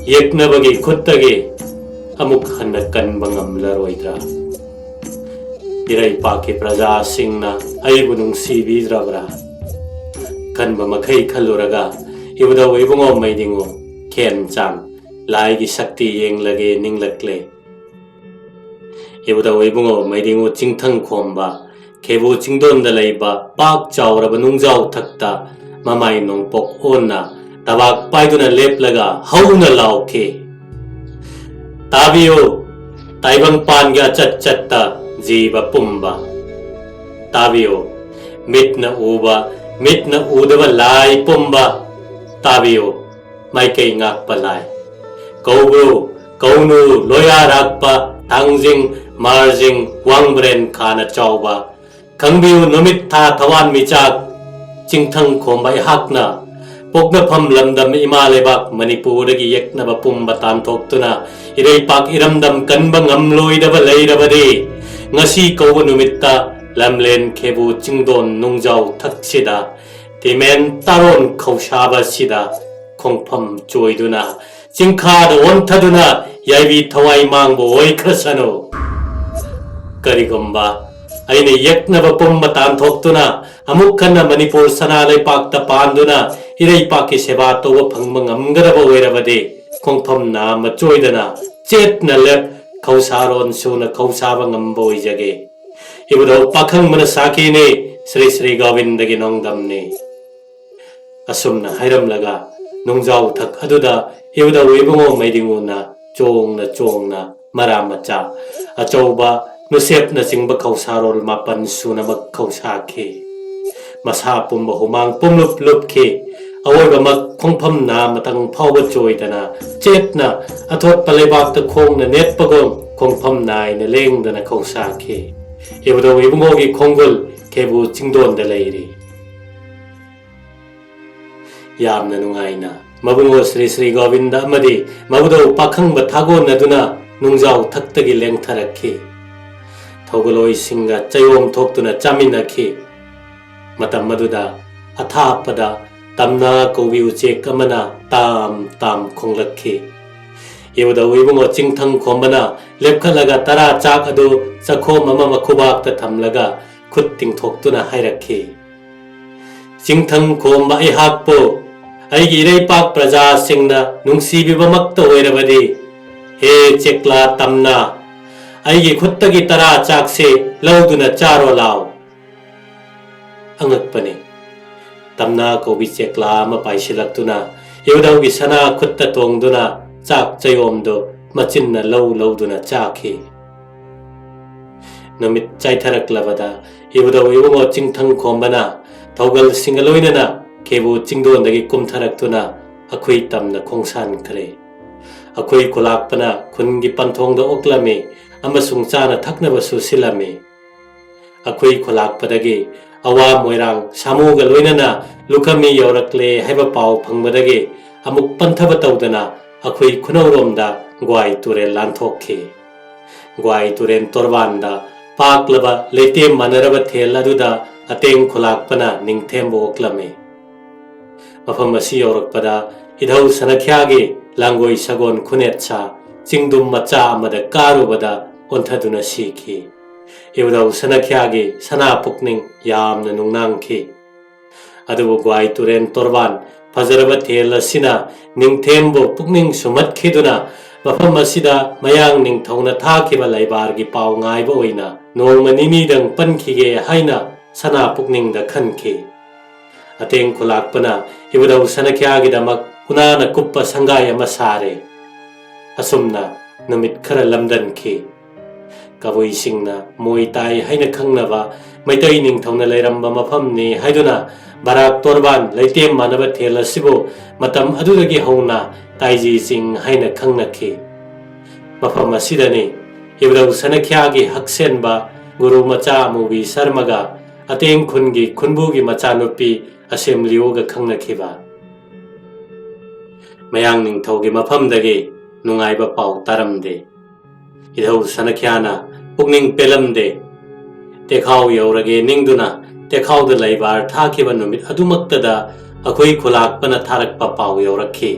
ꯌꯦꯛꯅꯕꯒꯤ ꯈꯨꯠꯇꯒꯤ ꯑꯃꯨꯛ ꯍꯟꯅ ꯀꯟꯕ ꯉꯝꯂꯔꯣꯏꯗ꯭ꯔꯥ? ꯏꯔꯩꯄꯥꯛꯀꯤ ꯄ꯭ꯔꯖꯥꯁꯤꯡꯅ ꯑꯩꯕꯨ ꯅꯨꯡꯁꯤꯕꯤꯗ꯭ꯔꯕ꯭ꯔꯥ? ꯈꯟꯕ ꯃꯈꯩ ꯈꯜꯂꯨꯔꯒ ꯏꯕꯨꯙꯧ ꯏꯕꯨꯡꯉꯣ ꯃꯩꯗꯤꯡꯉꯨ ꯈꯦꯟ ꯆꯥꯡ ꯂꯥꯏꯒꯤ ꯁꯛꯇꯤ ꯌꯦꯡꯂꯒꯦ ꯅꯤꯡꯂꯛꯂꯦ꯫ ꯏꯕꯨꯙꯧ ꯏꯕꯨꯡꯉꯣ ꯃꯩꯗꯤꯡꯉꯨ ꯆꯤꯡꯊꯪ ꯈꯣꯝꯕ ꯈꯦꯕꯨ ꯆꯤꯡꯗꯣꯟꯗ ꯂꯩꯕ ꯄꯥꯛ ꯆꯥꯎꯔꯕ ꯅꯨꯡꯖꯥꯎ ꯊꯛꯇ ꯃꯃꯥꯏ ꯅꯣꯡꯄꯣꯛ ꯑꯣꯟꯅ ꯇꯕꯥꯛ ꯄꯥꯏꯗꯨꯅ ꯂꯦꯞꯂꯒ ꯍꯧꯅ ꯂꯥꯎꯈꯤ, "ꯇꯥꯕꯤꯌꯨ, ꯇꯥꯏꯕꯪꯄꯥꯟꯒꯤ ꯑꯆꯠ ꯆꯠꯇ ꯖꯤꯕ ꯄꯨꯝꯕ꯫ ꯇꯥꯕꯤꯌꯨ, ꯃꯤꯠꯅ ꯎꯕ, ꯃꯤꯠꯅ ꯎꯗꯕ ꯂꯥꯏ ꯄꯨꯝꯕ꯫ ꯇꯥꯕꯤꯌꯨ, ꯃꯥꯏꯀꯩ ꯉꯥꯛꯄ ꯂꯥꯏ꯫ ꯀꯧꯕ꯭ꯔꯨ, ꯀꯧꯅꯨ, ꯂꯣꯌꯥꯔꯥꯛꯄ, ꯊꯥꯡꯖꯤꯡ, ꯃꯥꯔꯖꯤꯡ, ꯋꯥꯡꯕ꯭ꯔꯦꯟ ꯈꯥꯅ ꯆꯥꯎꯕ, ꯈꯪꯕꯤꯌꯨ, ꯅꯨꯃꯤꯠ ꯊꯥ ꯊꯋꯥꯟ ꯃꯤꯆꯥꯛ, ꯆꯤꯡꯊꯪ ꯈꯣꯝꯕ ꯑꯩꯍꯥꯛꯅ ꯄꯣꯛꯅꯐꯝ ꯂꯝꯗꯝ ꯏꯃꯥ ꯂꯩꯕꯥꯛ ꯃꯅꯤꯄꯨꯔꯗꯒꯤ ꯌꯦꯛꯅꯕ ꯄꯨꯝꯕ ꯇꯥꯟꯊꯣꯛꯇꯨꯅ ꯏꯔꯩꯄꯥꯛ ꯏꯔꯝꯗꯝ ꯀꯟꯕ ꯉꯝꯂꯣꯏꯗꯕ ꯂꯩꯔꯕꯗꯤ, ꯉꯁꯤ ꯀꯧꯕ ꯅꯨꯃꯤꯠꯇ ꯂꯝꯂꯦꯟ ꯈꯦꯕꯨ ꯆꯤꯡꯗꯣꯟ ꯅꯨꯡꯖꯥꯎ ꯊꯛꯁꯤꯗ ꯇꯤꯃꯦꯟ ꯇꯥꯔꯣꯟ ꯈꯧꯁꯥꯕꯁꯤꯗ ꯈꯣꯡꯐꯝ ꯆꯣꯏꯗꯨꯅ ꯆꯤꯡꯈꯥꯗ ꯑꯣꯟꯊꯗꯨꯅ ꯌꯥꯏꯕꯤ ꯊꯋꯥꯏ ꯃꯥꯡꯕ ꯑꯣꯏꯈ꯭ꯔꯁꯅꯨ꯫ ꯀꯔꯤꯒꯨꯝꯕ ꯑꯩꯅ ꯌꯦꯛꯅꯕ ꯄꯨꯝꯕ ꯇꯥꯟꯊꯣꯛꯇꯨꯅ ꯑꯃꯨꯛ ꯍꯟꯅ ꯃꯅꯤꯄꯨꯔ ꯁꯅꯥ ꯂꯩꯄꯥꯛꯇ ꯄꯥꯟꯗꯨꯅ ꯏꯔꯩꯄꯥꯛꯀꯤ ꯁꯦꯕꯥ ꯇꯧꯕ ꯐꯪꯕ ꯉꯝꯒꯗꯕ ꯑꯣꯏꯔꯕꯗꯤ, ꯈꯣꯡꯐꯝ ꯅꯥꯝꯃ ꯆꯣꯏꯗꯅ ꯆꯦꯠꯅ ꯂꯦꯞ ꯈꯧꯁꯥꯔꯣꯟ ꯁꯨꯅ ꯈꯧꯁꯥꯕ ꯉꯝꯕ ꯑꯣꯏꯖꯒꯦ꯫ ꯏꯕꯨꯙꯧ ꯄꯥꯈꯪꯕꯅ ꯁꯥꯈꯤꯅꯤ, ꯁ꯭ꯔꯤ ꯁ꯭ꯔꯤ ꯒꯣꯕꯤꯟꯗꯒꯤ ꯅꯣꯡꯗꯝꯅꯤ꯫ ꯑꯁꯨꯝꯅ ꯍꯥꯏꯔꯝꯂꯒ ꯅꯨꯡꯖꯥꯎ ꯊꯛ ꯑꯗꯨꯗ ꯏꯕꯨꯙꯧ ꯏꯕꯨꯡꯉꯣ ꯃꯩꯗꯤꯡꯉꯨꯅ ꯆꯣꯡꯅ ꯆꯣꯡꯅ ꯃꯔꯥ ꯃꯆꯥ ꯑꯆꯧꯕ ꯅꯨꯁꯦꯞꯅꯆꯤꯡꯕ ꯈꯧꯁꯥꯔꯣꯜ ꯃꯥꯄꯟ ꯁꯨꯅꯃꯛ ꯈꯧꯁꯥꯈꯤ꯫ ꯃꯁꯥ ꯄꯨꯝꯕ ꯍꯨꯃꯥꯡ ꯄꯨꯝꯂꯨꯞ ꯂꯨꯞꯈꯤ꯫ ꯑꯋꯣꯏꯕꯃꯛ ꯈꯣꯡꯐꯝ ꯅꯥ ꯃꯇꯪ ꯐꯥꯎꯕ ꯆꯣꯏꯗꯅ ꯆꯦꯠꯅ ꯑꯊꯣꯠꯄ ꯂꯩꯕꯥꯛꯇ ꯈꯣꯡꯅ ꯅꯦꯠꯄꯒꯨꯝ ꯈꯣꯡꯐꯝ ꯅꯥꯏꯅ ꯂꯦꯡꯗꯅ ꯈꯧꯁꯥꯈꯤ꯫ ꯏꯕꯨꯙꯧ ꯏꯕꯨꯡꯉꯣꯒꯤ ꯈꯣꯡꯒꯨꯜ ꯈꯦꯕꯨ ꯆꯤꯡꯗꯣꯟꯗ ꯂꯩꯔꯤ꯫ ꯌꯥꯝꯅ ꯅꯨꯡꯉꯥꯏꯅ ꯃꯕꯨꯡꯉꯣ ꯁ꯭ꯔꯤ ꯁ꯭ꯔꯤ ꯒꯣꯕꯤꯟꯗ ꯑꯃꯗꯤ ꯃꯕꯨꯙꯧ ꯄꯥꯈꯪꯕ ꯊꯥꯒꯣꯟꯅꯗꯨꯅ ꯅꯨꯡꯖꯥꯎ ꯊꯛꯇꯒꯤ ꯂꯦꯡꯊꯔꯛꯈꯤ꯫ ꯊꯧꯒꯜꯂꯣꯏꯁꯤꯡꯒ ꯆꯌꯣꯝ ꯊꯣꯛꯇꯨꯅ ꯆꯥꯃꯤꯟꯅꯈꯤ꯫ ꯃꯇꯝ ꯑꯗꯨꯗ ꯑꯊꯥꯞꯄꯗ ꯇꯝꯅ ꯀꯧꯕꯤ ꯎꯆꯦꯛ ꯑꯃꯅ ꯇꯥꯝ ꯇꯥꯝ ꯈꯣꯡꯂꯛꯈꯤ꯫ ꯏꯕꯨꯙꯧ ꯏꯕꯨꯡꯉꯣ ꯆꯤꯡꯊꯪ ꯈꯣꯝꯕꯅ ꯂꯦꯞꯈꯠꯂꯒ ꯇꯔꯥ ꯆꯥꯛ ꯑꯗꯨ ꯆꯈꯣꯝ ꯑꯃ ꯃꯈꯨꯕꯥꯛꯇ ꯊꯝꯂꯒ ꯈꯨꯠ ꯇꯤꯡꯊꯣꯛꯇꯨꯅ ꯍꯥꯏꯔꯛꯈꯤ, "ꯆꯤꯡꯊꯪ ꯈꯣꯝꯕ ꯑꯩꯍꯥꯛꯄꯨ ꯑꯩꯒꯤ ꯏꯔꯩꯄꯥꯛ ꯄ꯭ꯔꯖꯥꯁꯤꯡꯅ ꯅꯨꯡꯁꯤꯕꯤꯕꯃꯛꯇ ꯑꯣꯏꯔꯕꯗꯤ, ꯍꯦ ꯆꯦꯛꯂꯥ ꯇꯝꯅ, ꯑꯩꯒꯤ ꯈꯨꯠꯇꯒꯤ ꯇꯔꯥ ꯆꯥꯛꯁꯦ ꯂꯧꯗꯨꯅ ꯆꯥꯔꯣ ꯂꯥꯎ"꯫ ꯑꯉꯛꯄꯅꯤ꯫ ꯇꯝꯅ ꯀꯧꯕꯤ ꯆꯦꯛꯂꯥ ꯑꯃ ꯄꯥꯏꯁꯤꯜꯂꯛꯇꯨꯅ ꯏꯕꯨꯙꯧꯒꯤ ꯁꯅꯥ ꯈꯨꯠꯇ ꯇꯣꯡꯗꯨꯅ ꯆꯥꯛ ꯆꯌꯣꯝꯗꯨ ꯃꯆꯤꯟꯅ ꯂꯧ ꯂꯧꯗꯨꯅ ꯆꯥꯈꯤ꯫ ꯅꯨꯃꯤꯠ ꯆꯥꯏꯊꯔꯛꯂꯕꯗ ꯏꯕꯨꯙꯧ ꯏꯕꯨꯡꯉꯣ ꯆꯤꯡꯊꯪ ꯈꯣꯝꯕꯅ ꯊꯧꯒꯜꯁꯤꯡꯒ ꯂꯣꯏꯅꯅ ꯈꯦꯕꯨ ꯆꯤꯡꯗꯣꯟꯗꯒꯤ ꯀꯨꯝꯊꯔꯛꯇꯨꯅ ꯑꯩꯈꯣꯏ ꯇꯝꯅ ꯈꯣꯡꯁꯥꯟꯈ꯭ꯔꯦ꯫ ꯑꯩꯈꯣꯏ ꯈꯨꯂꯥꯛꯄꯅ ꯈꯨꯟꯒꯤ ꯄꯟꯊꯣꯡꯗ ꯑꯣꯛꯂꯝꯃꯤ ꯑꯃꯁꯨꯡ ꯆꯥꯅ ꯊꯛꯅꯕꯁꯨ ꯁꯤꯜꯂꯝꯃꯤ꯫ ꯑꯩꯈꯣꯏ ꯈꯨꯂꯥꯛꯄꯗꯒꯤ ꯑꯋꯥ ꯃꯣꯏꯔꯥꯡ ꯁꯥꯃꯨꯒ ꯂꯣꯏꯅꯅ ꯂꯨꯈꯝꯃꯤ ꯌꯧꯔꯛꯂꯦ ꯍꯥꯏꯕ ꯄꯥꯎ ꯐꯪꯕꯗꯒꯤ ꯑꯃꯨꯛ ꯄꯟꯊꯕ ꯇꯧꯗꯅ ꯑꯩꯈꯣꯏ ꯈꯨꯅꯧꯔꯣꯝꯗ ꯒ꯭ꯋꯥꯏ ꯇꯨꯔꯦꯜ ꯂꯥꯟꯊꯣꯛꯈꯤ꯫ ꯒ꯭ꯋꯥꯏ ꯇꯨꯔꯦꯜ ꯇꯣꯔꯕꯥꯟꯗ ꯄꯥꯛꯂꯕ ꯂꯩꯇꯦꯝ ꯃꯥꯟꯅꯔꯕ ꯊꯦꯜ ꯑꯗꯨꯗ ꯑꯇꯦꯡ ꯈꯨꯂꯥꯛꯄꯅ ꯅꯤꯡꯊꯦꯝꯕ ꯑꯣꯛꯂꯝꯃꯤ꯫ ꯃꯐꯝ ꯑꯁꯤ ꯌꯧꯔꯛꯄꯗ ꯏꯙꯧ ꯁꯅꯈ꯭ꯌꯥꯒꯤ ꯂꯥꯡꯒꯣꯏ ꯁꯒꯣꯜ ꯈꯨꯅꯦꯠꯁꯥ ꯆꯤꯡꯗꯨꯝ ꯃꯆꯥ ꯑꯃꯗ ꯀꯥꯔꯨꯕꯗ ꯑꯣꯟꯊꯗꯨꯅ ꯁꯤꯈꯤ꯫ ꯏꯕꯨꯙꯧ ꯁꯅꯈ꯭ꯌꯥꯒꯤ ꯁꯅꯥ ꯄꯨꯛꯅꯤꯡ ꯌꯥꯝꯅ ꯅꯨꯡꯅꯥꯡꯈꯤ꯫ ꯑꯗꯨꯕꯨ ꯒ꯭ꯋꯥꯏ ꯇꯨꯔꯦꯟ ꯇꯣꯔꯕꯥꯟ ꯐꯖꯔꯕ ꯊꯦꯜ ꯑꯁꯤꯅ ꯅꯤꯡꯊꯦꯝꯕꯨ ꯄꯨꯛꯅꯤꯡ ꯁꯨꯝꯍꯠꯈꯤꯗꯨꯅ ꯃꯐꯝ ꯑꯁꯤꯗ ꯃꯌꯥꯡ ꯅꯤꯡꯊꯧꯅ ꯊꯥꯈꯤꯕ ꯂꯩꯕꯥꯔꯒꯤ ꯄꯥꯎ ꯉꯥꯏꯕ ꯑꯣꯏꯅ ꯅꯣꯡꯃ ꯅꯤꯅꯤꯗꯪ ꯄꯟꯈꯤꯒꯦ ꯍꯥꯏꯅ ꯁꯅꯥ ꯄꯨꯛꯅꯤꯡꯗ ꯈꯟꯈꯤ꯫ ꯑꯇꯦꯡ ꯈꯨꯂꯥꯛꯄꯅ ꯏꯕꯨꯙꯧ ꯁꯅꯈ꯭ꯌꯥꯒꯤꯗꯃꯛ ꯎꯅꯥꯅ ꯀꯨꯞꯄ ꯁꯪꯒꯥꯏ ꯑꯃ ꯁꯥꯔꯦ꯫ ꯑꯁꯨꯝꯅ ꯅꯨꯃꯤꯠ ꯈꯔ ꯂꯝꯗꯟꯈꯤ꯫ ꯀꯕꯨꯏꯁꯤꯡꯅ ꯃꯣꯏ ꯇꯥꯏ ꯍꯥꯏꯅ ꯈꯪꯅꯕ ꯃꯩꯇꯩ ꯅꯤꯡꯊꯧꯅ ꯂꯩꯔꯝꯕ ꯃꯐꯝꯅꯤ ꯍꯥꯏꯗꯨꯅ ꯕꯔꯥꯛ ꯇꯣꯔꯕꯥꯟ ꯂꯩꯇꯦꯝ ꯃꯥꯟꯅꯕ ꯊꯦꯜ ꯑꯁꯤꯕꯨ ꯃꯇꯝ ꯑꯗꯨꯗꯒꯤ ꯍꯧꯅ ꯇꯥꯏꯖꯤ ꯆꯤꯡ ꯍꯥꯏꯅ ꯈꯪꯅꯈꯤ꯫ ꯃꯐꯝ ꯑꯁꯤꯗꯅꯤ ꯏꯕꯨꯙꯧ ꯁꯅꯈ꯭ꯌꯥꯒꯤ ꯍꯛꯁꯦꯟꯕ ꯒꯨꯔꯨ ꯃꯆꯥ ꯑꯃꯨꯕꯤ ꯁꯔꯃꯒ ꯑꯇꯦꯡ ꯈꯨꯟꯒꯤ ꯈꯨꯟꯕꯨꯒꯤ ꯃꯆꯥꯅꯨꯄꯤ ꯑꯁꯦꯝꯂꯤꯌꯨꯒ ꯈꯪꯅꯈꯤꯕ꯫ ꯃꯌꯥꯡ ꯅꯤꯡꯊꯧꯒꯤ ꯃꯐꯝꯗꯒꯤ ꯅꯨꯡꯉꯥꯏꯕ ꯄꯥꯎ ꯇꯥꯔꯝꯗꯦ꯫ ꯏꯙꯧ ꯁꯅꯈ꯭ꯌꯥꯅ ꯄꯨꯛꯅꯤꯡ ꯄꯦꯜꯂꯝꯗꯦ꯫ ꯇꯦꯈꯥꯎ ꯌꯧꯔꯒꯦ ꯅꯤꯡꯗꯨꯅ ꯇꯦꯈꯥꯎꯗ ꯂꯩꯕꯥꯔ ꯊꯥꯈꯤꯕ ꯅꯨꯃꯤꯠ ꯑꯗꯨꯃꯛꯇꯗ ꯑꯩꯈꯣꯏ ꯈꯨꯂꯥꯛꯄꯅ ꯊꯥꯔꯛꯄ ꯄꯥꯎ ꯌꯧꯔꯛꯈꯤ꯫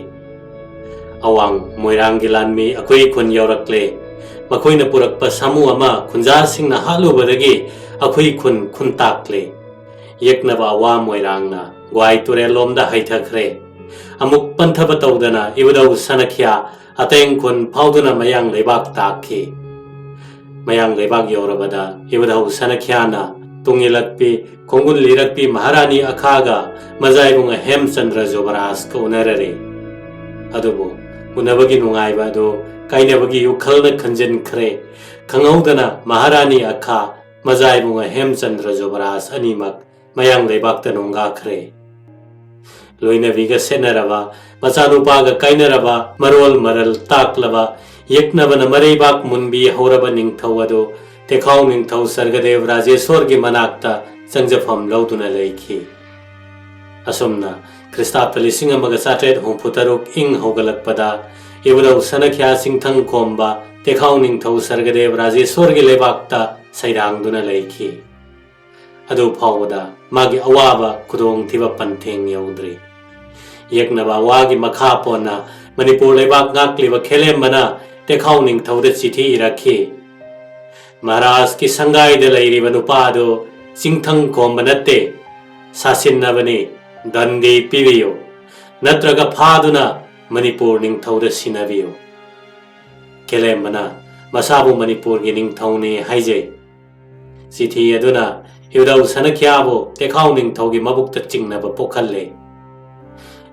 ꯑꯋꯥꯡ ꯃꯣꯏꯔꯥꯡꯒꯤ ꯂꯥꯟꯃꯤ ꯑꯩꯈꯣꯏ ꯈꯨꯟ ꯌꯧꯔꯛꯂꯦ꯫ ꯃꯈꯣꯏꯅ ꯄꯨꯔꯛꯄ ꯁꯥꯃꯨ ꯑꯃ ꯈꯨꯟꯖꯥꯁꯤꯡꯅ ꯍꯥꯠꯂꯨꯕꯗꯒꯤ ꯑꯩꯈꯣꯏ ꯈꯨꯟ ꯈꯨꯟꯇꯥꯛꯂꯦ꯫ ꯌꯦꯛꯅꯕ ꯑꯋꯥ ꯃꯣꯏꯔꯥꯡꯅ ꯒ꯭ꯋꯥꯏ ꯇꯨꯔꯦꯜꯂꯣꯝꯗ ꯍꯩꯊꯈ꯭ꯔꯦ꯫ ꯑꯃꯨꯛ ꯄꯟꯊꯕ ꯇꯧꯗꯅ ꯏꯕꯨꯙꯧ ꯁꯅꯈ꯭ꯌꯥ ꯑꯇꯦꯡ ꯈꯨꯟ ꯐꯥꯎꯗꯨꯅ ꯃꯌꯥꯡ ꯂꯩꯕꯥꯛ ꯇꯥꯛꯈꯤ꯫ ꯃꯌꯥꯡ ꯂꯩꯕꯥꯛ ꯌꯧꯔꯕꯗ ꯏꯕꯨꯙꯧ ꯁꯅꯈ꯭ꯌꯥꯅ ꯇꯨꯡ ꯏꯜꯂꯛꯄꯤ ꯈꯣꯡꯒꯨꯜ ꯂꯤꯔꯛꯄꯤ ꯃꯍꯥꯔꯥꯅꯤ ꯑꯈꯥꯒ ꯃꯖꯥꯏꯕꯨꯡ ꯍꯦꯝꯆꯟꯗ꯭ꯔ ꯖꯨꯕꯔꯥꯖꯀ ꯎꯅꯔꯔꯦ꯫ ꯑꯗꯨꯕꯨ ꯎꯅꯕꯒꯤ ꯅꯨꯡꯉꯥꯏꯕ ꯑꯗꯨ ꯀꯥꯏꯅꯕꯒꯤ ꯏꯈꯨꯜꯅ ꯈꯟꯖꯤꯟꯈ꯭ꯔꯦ꯫ ꯈꯪꯍꯧꯗꯅ ꯃꯍꯥꯔꯥꯅꯤ ꯑꯈꯥ, ꯃꯖꯥꯏꯕꯨꯡ ꯍꯦꯝꯆꯟꯗ꯭ꯔ ꯖꯨꯕꯔꯥꯖ ꯑꯅꯤꯃꯛ ꯃꯌꯥꯡ ꯂꯩꯕꯥꯛꯇ ꯅꯣꯡꯒꯥꯈ꯭ꯔꯦ꯫ ꯂꯣꯏꯅꯕꯤꯒ ꯁꯦꯠꯅꯔꯕ, ꯃꯆꯥꯅꯨꯄꯥꯒ ꯀꯥꯏꯅꯔꯕ, ꯃꯔꯣꯜ ꯃꯔꯜ ꯇꯥꯛꯂꯕ, ꯌꯦꯛꯅꯕꯅ ꯃꯔꯩꯕꯥꯛ ꯃꯨꯟꯕꯤ ꯍꯧꯔꯕ ꯅꯤꯡꯊꯧ ꯑꯗꯨ ꯇꯦꯈꯥꯎ ꯅꯤꯡꯊꯧ ꯁꯔꯒꯗꯦꯕ ꯔꯥꯖꯦꯁꯣꯔꯒꯤ ꯃꯅꯥꯛꯇ ꯆꯪꯖꯐꯝ ꯂꯧꯗꯨꯅ ꯂꯩꯈꯤ꯫ ꯑꯁꯨꯝꯅ ꯈ꯭ꯔꯤꯁꯇꯥꯕꯇ ꯂꯤꯁꯤꯡ ꯑꯃꯒ ꯆꯥꯇ꯭ꯔꯦꯠ ꯍꯨꯝꯐꯨ ꯇꯔꯨꯛ ꯏꯪ ꯍꯧꯒꯠꯂꯛꯄꯗ ꯏꯕꯨꯙꯧ ꯁꯅꯈ꯭ꯌꯥ ꯆꯤꯡꯊꯪ ꯈꯣꯝꯕ ꯇꯦꯈꯥꯎ ꯅꯤꯡꯊꯧ ꯁꯔꯒꯗꯦꯕ ꯔꯥꯖꯦꯁꯣꯔꯒꯤ ꯂꯩꯕꯥꯛꯇ ꯁꯩꯗꯥꯡꯗꯨꯅ ꯂꯩꯈꯤ꯫ ꯑꯗꯨ ꯐꯥꯎꯕꯗ ꯃꯥꯒꯤ ꯑꯋꯥꯕ ꯈꯨꯗꯣꯡꯊꯤꯕ ꯄꯟꯊꯦꯡ ꯌꯧꯗ꯭ꯔꯤ꯫ ꯌꯦꯛꯅꯕ ꯑꯋꯥꯒꯤ ꯃꯈꯥ ꯄꯣꯟꯅ ꯃꯅꯤꯄꯨꯔ ꯂꯩꯕꯥꯛ ꯉꯥꯛꯂꯤꯕ ꯈꯦꯂꯦꯝꯕꯅ ꯇꯦꯈꯥꯎ ꯅꯤꯡꯊꯧꯗ ꯆꯤꯊꯤ ꯏꯔꯛꯈꯤ꯫ ꯃꯍꯥꯔꯥꯖꯀꯤ ꯁꯪꯒꯥꯏꯗ ꯂꯩꯔꯤꯕ ꯅꯨꯄꯥ ꯑꯗꯨ ꯆꯤꯡꯊꯪ ꯈꯣꯝꯕ ꯅꯠꯇꯦ, ꯁꯥꯁꯤꯟꯅꯕꯅꯤ, ꯗꯟꯗꯤ ꯄꯤꯕꯤꯌꯨ, ꯅꯠꯇ꯭ꯔꯒ ꯐꯥꯗꯨꯅ ꯃꯅꯤꯄꯨꯔ ꯅꯤꯡꯊꯧꯗ ꯁꯤꯟꯅꯕꯤꯌꯨ꯫ ꯈꯦꯂꯦꯝꯕꯅ ꯃꯁꯥꯕꯨ ꯃꯅꯤꯄꯨꯔꯒꯤ ꯅꯤꯡꯊꯧꯅꯤ ꯍꯥꯏꯖꯩ꯫ ꯆꯤꯊꯤ ꯑꯗꯨꯅ ꯏꯕꯨꯙꯧ ꯁꯅꯈ꯭ꯌꯥꯕꯨ ꯇꯦꯈꯥꯎ ꯅꯤꯡꯊꯧꯒꯤ ꯃꯕꯨꯛꯇ ꯆꯤꯡꯅꯕ ꯄꯣꯛꯍꯜꯂꯦ꯫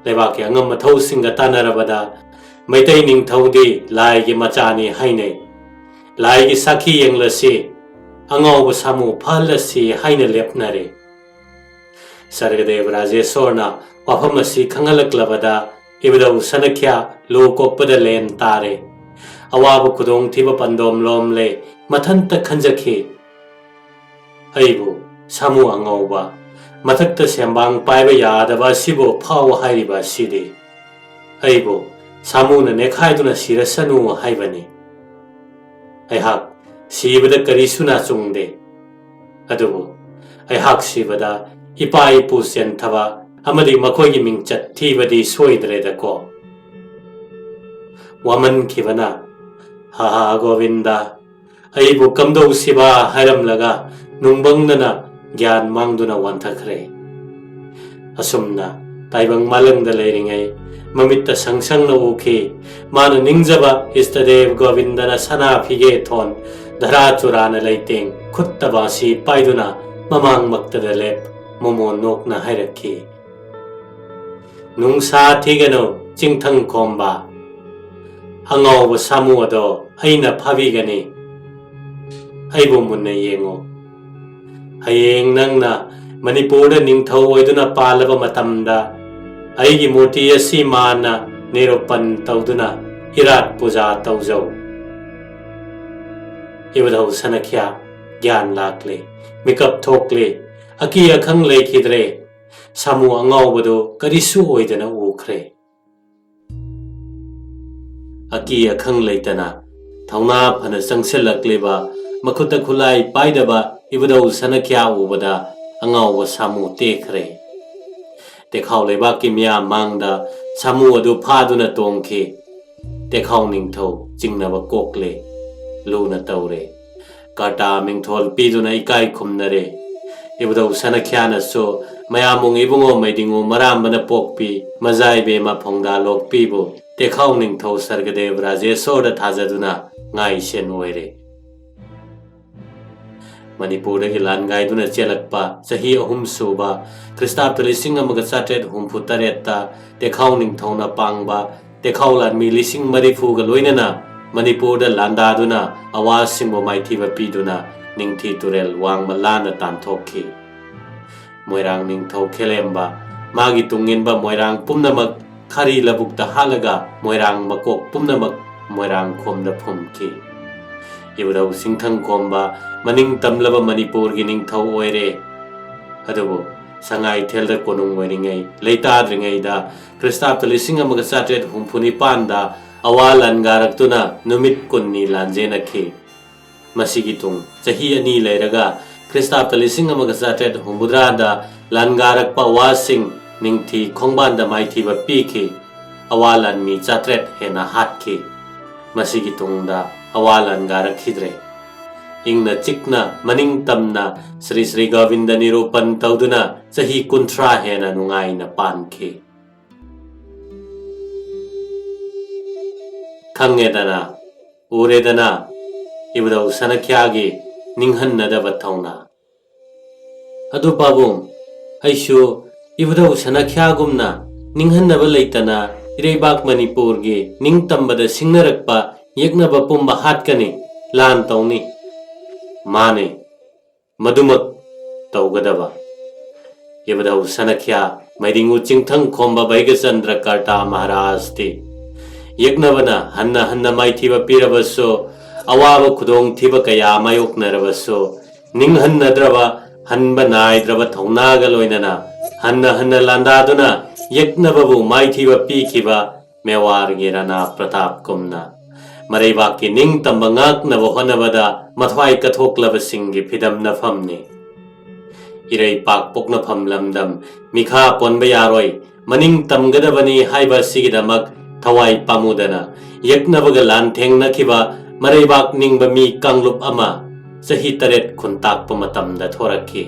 ꯂꯩꯕꯥꯛꯀꯤ ꯑꯉꯝ ꯑꯊꯧꯁꯤꯡꯒ ꯇꯥꯟꯅꯔꯕꯗ ꯃꯩꯇꯩ ꯅꯤꯡꯊꯧꯗꯤ ꯂꯥꯏꯒꯤ ꯃꯆꯥꯅꯤ ꯍꯥꯏꯅꯩ꯫ ꯂꯥꯏꯒꯤ ꯁꯥꯈꯤ ꯌꯦꯡꯂꯁꯤ, ꯑꯉꯥꯎꯕ ꯁꯥꯃꯨ ꯐꯍꯜꯂꯁꯤ ꯍꯥꯏꯅ ꯂꯦꯞꯅꯔꯦ꯫ ꯁꯔꯒꯗꯦꯕ ꯔꯥꯖꯦꯁꯣꯔꯅ ꯋꯥꯐꯝ ꯑꯁꯤ ꯈꯪꯍꯜꯂꯛꯂꯕꯗ ꯏꯕꯨꯙꯧ ꯁꯅꯈ꯭ꯌꯥ ꯂꯨ ꯀꯣꯛꯄꯗ ꯂꯦꯟ ꯇꯥꯔꯦ꯫ ꯑꯋꯥꯕ ꯈꯨꯗꯣꯡꯊꯤꯕ ꯄꯟꯗꯣꯝ ꯂꯣꯝꯂꯦ꯫ ꯃꯊꯟꯇ ꯈꯟꯖꯈꯤ, "ꯑꯩꯕꯨ ꯁꯥꯃꯨ ꯑꯉꯧꯕ, ꯃꯊꯛꯇ ꯁꯦꯝꯕꯥꯡ ꯄꯥꯏꯕ ꯌꯥꯗꯕ ꯑꯁꯤꯕꯨ ꯐꯥꯎ ꯍꯥꯏꯔꯤꯕ ꯑꯁꯤꯗꯤ? ꯑꯩꯕꯨ ꯁꯥꯃꯨꯅ ꯅꯦꯛꯈꯥꯏꯗꯨꯅ ꯁꯤꯔꯁꯅꯨ ꯍꯥꯏꯕꯅꯤ꯫ ꯑꯩꯍꯥꯛ ꯁꯤꯕꯗ ꯀꯔꯤꯁꯨ ꯅꯥꯆꯨꯡꯗꯦ꯫ ꯑꯗꯨꯕꯨ ꯑꯩꯍꯥꯛ ꯁꯤꯕꯗ ꯏꯄꯥ ꯏꯄꯨ ꯆꯦꯟꯊꯕ ꯑꯃꯗꯤ ꯃꯈꯣꯏꯒꯤ ꯃꯤꯡꯆꯠ ꯊꯤꯕꯗꯤ ꯁꯣꯏꯗ꯭ꯔꯦꯗꯀꯣ?" ꯋꯥꯃꯟꯈꯤꯕꯅ, "ꯍꯥ ꯍꯥ ꯒꯣꯕꯤꯟꯗ, ꯑꯩꯕꯨ ꯀꯝꯗꯧꯁꯤꯕ?" ꯍꯥꯏꯔꯝꯂꯒ ꯅꯨꯡꯕꯪꯅꯅ ꯒ꯭ꯌꯥꯟ ꯃꯥꯡꯗꯨꯅ ꯋꯥꯟꯊꯈ꯭ꯔꯦ꯫ ꯑꯁꯨꯝꯅ ꯇꯥꯏꯕꯪ ꯃꯥꯂꯪꯗ ꯂꯩꯔꯤꯉꯩ ꯃꯃꯤꯠꯇ ꯁꯪ ꯁꯪꯅ ꯎꯈꯤ꯫ ꯃꯥꯅ ꯅꯤꯡꯖꯕ ꯏꯁꯇꯗꯦꯕ ꯒꯣꯕꯤꯟꯗꯅ ꯁꯅꯥ ꯐꯤꯒꯦ ꯊꯣꯟ, ꯙꯔꯥ ꯆꯨꯔꯥꯅ ꯂꯩꯇꯦꯡ ꯈꯨꯠꯇ ꯕꯥꯁꯤ ꯄꯥꯏꯗꯨꯅ ꯃꯃꯥꯡꯃꯛꯇꯗ ꯂꯦꯞ, ꯃꯣꯃꯣꯟ ꯅꯣꯛꯅ ꯍꯥꯏꯔꯛꯈꯤ, "ꯅꯨꯡꯁꯥ ꯊꯤꯒꯅꯨ, ꯆꯤꯡꯊꯪ ꯈꯣꯝꯕ꯫ ꯑꯉꯥꯎꯕ ꯁꯥꯃꯨ ꯑꯗꯣ ꯑꯩꯅ ꯐꯥꯕꯤꯒꯅꯤ꯫ ꯑꯩꯕꯨ ꯃꯨꯟꯅ ꯌꯦꯡꯉꯨ꯫ ꯍꯌꯦꯡ ꯅꯪꯅ ꯃꯅꯤꯄꯨꯔꯗ ꯅꯤꯡꯊꯧ ꯑꯣꯏꯗꯨꯅ ꯄꯥꯜꯂꯕ ꯃꯇꯝꯗ ꯑꯩꯒꯤ ꯃꯨꯔꯇꯤ ꯑꯁꯤ ꯃꯥꯅ ꯅꯤꯔꯨꯄꯟ ꯇꯧꯗꯨꯅ ꯏꯔꯥꯠ ꯄꯨꯖꯥ ꯇꯧꯖꯧ꯫" ꯏꯕꯨꯙꯧ ꯁꯅꯈ꯭ꯌꯥ ꯒ꯭ꯌꯥꯟ ꯂꯥꯛꯂꯦ, ꯃꯤꯀꯞ ꯊꯣꯛꯂꯦ, ꯑꯀꯤ ꯑꯈꯪ ꯂꯩꯈꯤꯗ꯭ꯔꯦ꯫ ꯁꯥꯃꯨ ꯑꯉꯥꯎꯕꯗꯨ ꯀꯔꯤꯁꯨ ꯑꯣꯏꯗꯅ ꯎꯈ꯭ꯔꯦ꯫ ꯑꯀꯤ ꯑꯈꯪ ꯂꯩꯇꯅ ꯊꯧꯅꯥ ꯐꯅ ꯆꯪꯁꯤꯜꯂꯛꯂꯤꯕ, ꯃꯈꯨꯠꯇ ꯈꯨꯠꯂꯥꯏ ꯄꯥꯏꯗꯕ ꯏꯕꯨꯙꯧ ꯁꯅꯈ꯭ꯌꯥ ꯎꯕꯗ ꯑꯉꯥꯎꯕ ꯁꯥꯃꯨ ꯇꯦꯛꯈ꯭ꯔꯦ꯫ ꯇꯦꯈꯥꯎ ꯂꯩꯕꯥꯛꯀꯤ ꯃꯤꯌꯥꯝ ꯃꯥꯡꯗ ꯁꯥꯃꯨ ꯑꯗꯨ ꯐꯥꯗꯨꯅ ꯇꯣꯡꯈꯤ꯫ ꯇꯦꯈꯥꯎ ꯅꯤꯡꯊꯧ ꯆꯤꯡꯅꯕ ꯀꯣꯛꯂꯦ, ꯂꯨꯅ ꯇꯧꯔꯦ꯫ ꯀꯔꯇꯥ ꯃꯤꯡꯊꯣꯜ ꯄꯤꯗꯨꯅ ꯏꯀꯥꯏ ꯈꯨꯝꯅꯔꯦ꯫ ꯏꯕꯨꯙꯧ ꯁꯅꯈ꯭ꯌꯥꯅꯁꯨ ꯃꯌꯥꯝꯕꯨꯡ ꯏꯕꯨꯡꯉꯣ ꯃꯩꯗꯤꯡꯉꯨ ꯃꯔꯥꯝꯕꯅ ꯄꯣꯛꯄꯤ, ꯃꯖꯥ ꯏꯕꯦꯝꯃ ꯐꯣꯡꯗꯥ ꯂꯣꯛꯄꯤꯕꯨ ꯇꯦꯈꯥꯎ ꯅꯤꯡꯊꯧ ꯁꯔꯒꯗꯦꯕ ꯔꯥꯖꯦꯁꯣꯔꯗ ꯊꯥꯖꯗꯨꯅ ꯉꯥꯏꯁꯦꯟ ꯑꯣꯏꯔꯦ꯫ ꯃꯅꯤꯄꯨꯔꯗꯒꯤ ꯂꯥꯟꯒꯥꯏꯗꯨꯅ ꯆꯦꯜꯂꯛꯄ ꯆꯍꯤ ꯑꯍꯨꯝ ꯁꯨꯕ ꯈ꯭ꯔꯤꯁꯇꯥꯕꯇ ꯂꯤꯁꯤꯡ ꯑꯃꯒ ꯆꯥꯇ꯭ꯔꯦꯠ ꯍꯨꯝꯐꯨ ꯇꯔꯦꯠꯇ ꯇꯦꯈꯥꯎ ꯅꯤꯡꯊꯧꯅ ꯄꯥꯡꯕ ꯇꯦꯈꯥꯎ ꯂꯥꯟꯃꯤ ꯂꯤꯁꯤꯡ ꯃꯔꯤꯐꯨꯒ ꯂꯣꯏꯅꯅ ꯃꯅꯤꯄꯨꯔꯗ ꯂꯥꯟꯗꯥꯗꯨꯅ ꯑꯋꯥꯁꯤꯡꯕꯨ ꯃꯥꯏꯊꯤꯕ ꯄꯤꯗꯨꯅ ꯅꯤꯡꯊꯤ ꯇꯨꯔꯦꯜ ꯋꯥꯡꯃ ꯂꯥꯟꯅ ꯇꯥꯟꯊꯣꯛꯈꯤ꯫ ꯃꯣꯏꯔꯥꯡ ꯅꯤꯡꯊꯧ ꯈꯦꯂꯦꯝꯕ, ꯃꯥꯒꯤ ꯇꯨꯡꯏꯟꯕ ꯃꯣꯏꯔꯥꯡ ꯄꯨꯝꯅꯃꯛ ꯈꯥꯔꯤ ꯂꯧꯕꯨꯛꯇ ꯍꯥꯠꯂꯒ ꯃꯣꯏꯔꯥꯡ ꯃꯀꯣꯛ ꯄꯨꯝꯅꯃꯛ ꯃꯣꯏꯔꯥꯡ ꯈꯣꯝꯗ ꯐꯨꯝꯈꯤ꯫ ꯏꯕꯨꯙꯧ ꯁꯤꯡꯊꯪꯈꯣꯝꯕ ꯃꯅꯤꯡ ꯇꯝꯂꯕ ꯃꯅꯤꯄꯨꯔꯒꯤ ꯅꯤꯡꯊꯧ ꯑꯣꯏꯔꯦ꯫ ꯑꯗꯨꯕꯨ ꯁꯉꯥꯏꯊꯦꯜꯗ ꯀꯣꯅꯨꯡ ꯑꯣꯏꯔꯤꯉꯩ ꯂꯩꯇꯥꯗ꯭ꯔꯤꯉꯩꯗ ꯈ꯭ꯔꯤꯁꯇꯥꯕꯗ ꯂꯤꯁꯤꯡ ꯑꯃꯒ ꯆꯥꯇ꯭ꯔꯦꯠ ꯍꯨꯝꯐꯨ ꯅꯤꯄꯥꯟꯗ ꯑꯋꯥ ꯂꯥꯟꯒꯥꯔꯛꯇꯨꯅ ꯅꯨꯃꯤꯠ ꯀꯨꯟꯅꯤ ꯂꯥꯟꯖꯦꯟꯅꯈꯤ꯫ ꯃꯁꯤꯒꯤ ꯇꯨꯡ ꯆꯍꯤ ꯑꯅꯤ ꯂꯩꯔꯒ ꯈ꯭ꯔꯤꯁꯇꯥꯕꯗ ꯂꯤꯁꯤꯡ ꯑꯃꯒ ꯆꯥꯇ꯭ꯔꯦꯠ ꯍꯨꯝꯐꯨꯇꯔꯥꯗ ꯂꯥꯟꯒꯥꯔꯛꯄ ꯑꯋꯥꯁꯤꯡ ꯅꯤꯡꯊꯤ ꯈꯣꯡꯕꯥꯟꯗ ꯃꯥꯏꯊꯤꯕ ꯄꯤꯈꯤ꯫ ꯑꯋꯥ ꯂꯥꯟꯃꯤ ꯆꯥꯇ꯭ꯔꯦꯠ ꯍꯦꯟꯅ ꯍꯥꯠꯈꯤ꯫ ꯃꯁꯤꯒꯤ ꯇꯨꯡꯗ ꯑꯋꯥ ꯂꯥꯟꯒꯥꯔꯛꯈꯤꯗ꯭ꯔꯦ꯫ ꯏꯪꯅ ꯆꯤꯛꯅ ꯃꯅꯤꯡ ꯇꯝꯅ ꯁ꯭ꯔꯤ ꯁ꯭ꯔꯤ ꯒꯣꯕꯤꯟꯗ ꯅꯤꯔꯨꯄꯟ ꯇꯧꯗꯨꯅ ꯆꯍꯤ ꯀꯨꯟꯊ꯭ꯔꯥ ꯍꯦꯟꯅ ꯅꯨꯡꯉꯥꯏꯅ ꯄꯥꯟꯈꯤ꯫ ꯈꯪꯉꯦꯗꯅ, ꯎꯔꯦꯗꯅ, ꯏꯕꯨꯙꯧ ꯁꯅꯈ꯭ꯌꯥꯒꯤ ꯅꯤꯡꯍꯟꯅꯗꯕ ꯊꯧꯅꯥ꯫ ꯑꯗꯨ ꯄꯥꯕꯨꯡ, ꯑꯩꯁꯨ ꯏꯕꯨꯙꯧ ꯁꯅꯈ꯭ꯌꯥꯒꯨꯝꯅ ꯅꯤꯡꯍꯟꯅꯕ ꯂꯩꯇꯅ ꯏꯔꯩꯕꯥꯛ ꯃꯅꯤꯄꯨꯔꯒꯤ ꯅꯤꯡꯇꯝꯕꯗ ꯁꯤꯡꯅꯔꯛꯄ ꯌꯦꯛꯅꯕ ꯄꯨꯝꯕ ꯍꯥꯠꯀꯅꯤ, ꯂꯥꯟ ꯇꯧꯅꯤ꯫ ꯃꯥꯅꯤ, ꯃꯗꯨꯃꯛ ꯇꯧꯒꯗꯕ꯫ ꯏꯕꯨꯙꯧ ꯁꯅꯈ꯭ꯌꯥ ꯃꯩꯔꯤꯡꯎ ꯆꯤꯡꯊꯪ ꯈꯣꯝꯕ ꯕꯩꯒꯆꯟꯗ꯭ꯔ ꯀꯔꯇꯥ ꯃꯍꯥꯔꯥꯖꯇꯤ ꯌꯦꯛꯅꯕꯅ ꯍꯟꯅ ꯍꯟꯅ ꯃꯥꯏꯊꯤꯕ ꯄꯤꯔꯕꯁꯨ, ꯑꯋꯥꯕ ꯈꯨꯗꯣꯡꯊꯤꯕ ꯀꯌꯥ ꯃꯥꯌꯣꯛꯅꯔꯕꯁꯨ, ꯅꯤꯡꯍꯟꯅꯗ꯭ꯔꯕ, ꯍꯟꯕ ꯅꯥꯏꯗ꯭ꯔꯕ ꯊꯧꯅꯥꯒ ꯂꯣꯏꯅꯅ ꯍꯟꯅ ꯍꯟꯅ ꯂꯥꯟꯗꯥꯗꯨꯅ ꯌꯦꯛꯅꯕꯕꯨ ꯃꯥꯏꯊꯤꯕ ꯄꯤꯈꯤꯕ ꯃꯦꯋꯥꯔꯒꯤ ꯔꯥꯅꯥ ꯄ꯭ꯔꯇꯥꯞ ꯀꯨꯝꯅ ꯃꯔꯩꯕꯥꯛꯀꯤ ꯅꯤꯡꯇꯝꯕ ꯉꯥꯛꯅꯕ ꯍꯣꯠꯅꯕꯗ ꯃꯊ꯭ꯋꯥꯏ ꯀꯠꯊꯣꯛꯂꯕꯁꯤꯡꯒꯤ ꯐꯤꯗꯝꯅꯐꯝꯅꯤ꯫ ꯏꯔꯩꯄꯥꯛ ꯄꯣꯛꯅꯐꯝ ꯂꯝꯗꯝ ꯃꯤꯈꯥ ꯄꯣꯟꯕ ꯌꯥꯔꯣꯏ, ꯃꯅꯤꯡ ꯇꯝꯒꯗꯕꯅꯤ ꯍꯥꯏꯕ ꯑꯁꯤꯒꯤꯗꯃꯛ ꯊꯋꯥꯏ ꯄꯥꯝꯃꯨꯗꯅ ꯌꯦꯛꯅꯕꯒ ꯂꯥꯟꯊꯦꯡꯅꯈꯤꯕ ꯃꯔꯩꯕꯥꯛ ꯅꯤꯡꯕ ꯃꯤ ꯀꯥꯡꯂꯨꯞ ꯑꯃ ꯆꯍꯤ ꯇꯔꯦꯠ ꯈꯨꯟꯇꯥꯛꯄ ꯃꯇꯝꯗ ꯊꯣꯔꯛꯈꯤ꯫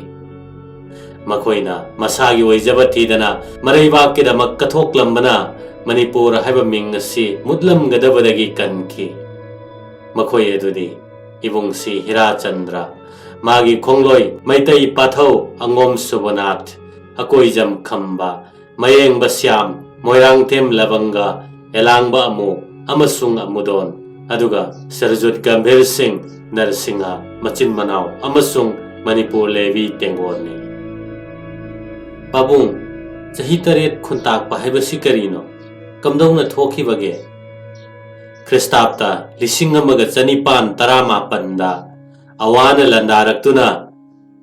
ꯃꯈꯣꯏꯅ ꯃꯁꯥꯒꯤ ꯑꯣꯏꯖꯕ ꯊꯤꯗꯅ ꯃꯔꯩꯕꯥꯛꯀꯤꯗꯃꯛ ꯀꯠꯊꯣꯛꯂꯝꯕꯅ ꯃꯅꯤꯄꯨꯔ ꯍꯥꯏꯕ ꯃꯤꯡ ꯑꯁꯤ ꯃꯨꯠꯂꯝꯒꯗꯕꯗꯒꯤ ꯀꯟꯈꯤ꯫ ꯃꯈꯣꯏ ꯑꯗꯨꯗꯤ ꯏꯕꯨꯡꯁꯤ ꯍꯤꯔꯥꯆꯟꯗ꯭ꯔ, ꯃꯥꯒꯤ ꯈꯣꯡꯂꯣꯏ ꯃꯩꯇꯩ ꯄꯥꯊꯧ ꯑꯉꯣꯝ ꯁꯨꯕꯅꯥꯊ, ꯑꯀꯣꯏꯖꯝ ꯈꯝꯕ, ꯃꯌꯦꯡꯕ ꯁ꯭ꯌꯥꯝ, ꯃꯣꯏꯔꯥꯡꯊꯦꯝ ꯂꯕꯪꯒ, ꯑꯦꯂꯥꯡꯕ ꯑꯃꯨ ꯑꯃꯁꯨꯡ ꯑꯃꯨꯗꯣꯟ, ꯑꯗꯨꯒ ꯁꯔꯖꯨꯠ ꯒꯝꯚꯤꯔ ꯁꯤꯡ ꯅꯔꯁꯤꯡꯍ ꯃꯆꯤꯟ ꯃꯅꯥꯎ ꯑꯃꯁꯨꯡ ꯃꯅꯤꯄꯨꯔ ꯂꯦꯕꯤ ꯇꯦꯡꯒꯣꯜꯅꯤ꯫ ꯄꯥꯕꯨꯡ, ꯆꯍꯤ ꯇꯔꯦꯠ ꯈꯨꯟꯇꯥꯛꯄ ꯍꯥꯏꯕꯁꯤ ꯀꯔꯤꯅꯣ? ꯀꯝꯗꯧꯅ ꯊꯣꯛꯈꯤꯕꯒꯦ? ꯈ꯭ꯔꯤꯁꯇꯥꯕꯇ ꯂꯤꯁꯤꯡ ꯑꯃꯒ ꯆꯅꯤꯄꯥꯟ ꯇꯔꯥꯃꯥꯄꯟꯗ ꯑꯋꯥꯅ ꯂꯥꯟꯗꯥꯔꯛꯇꯨꯅ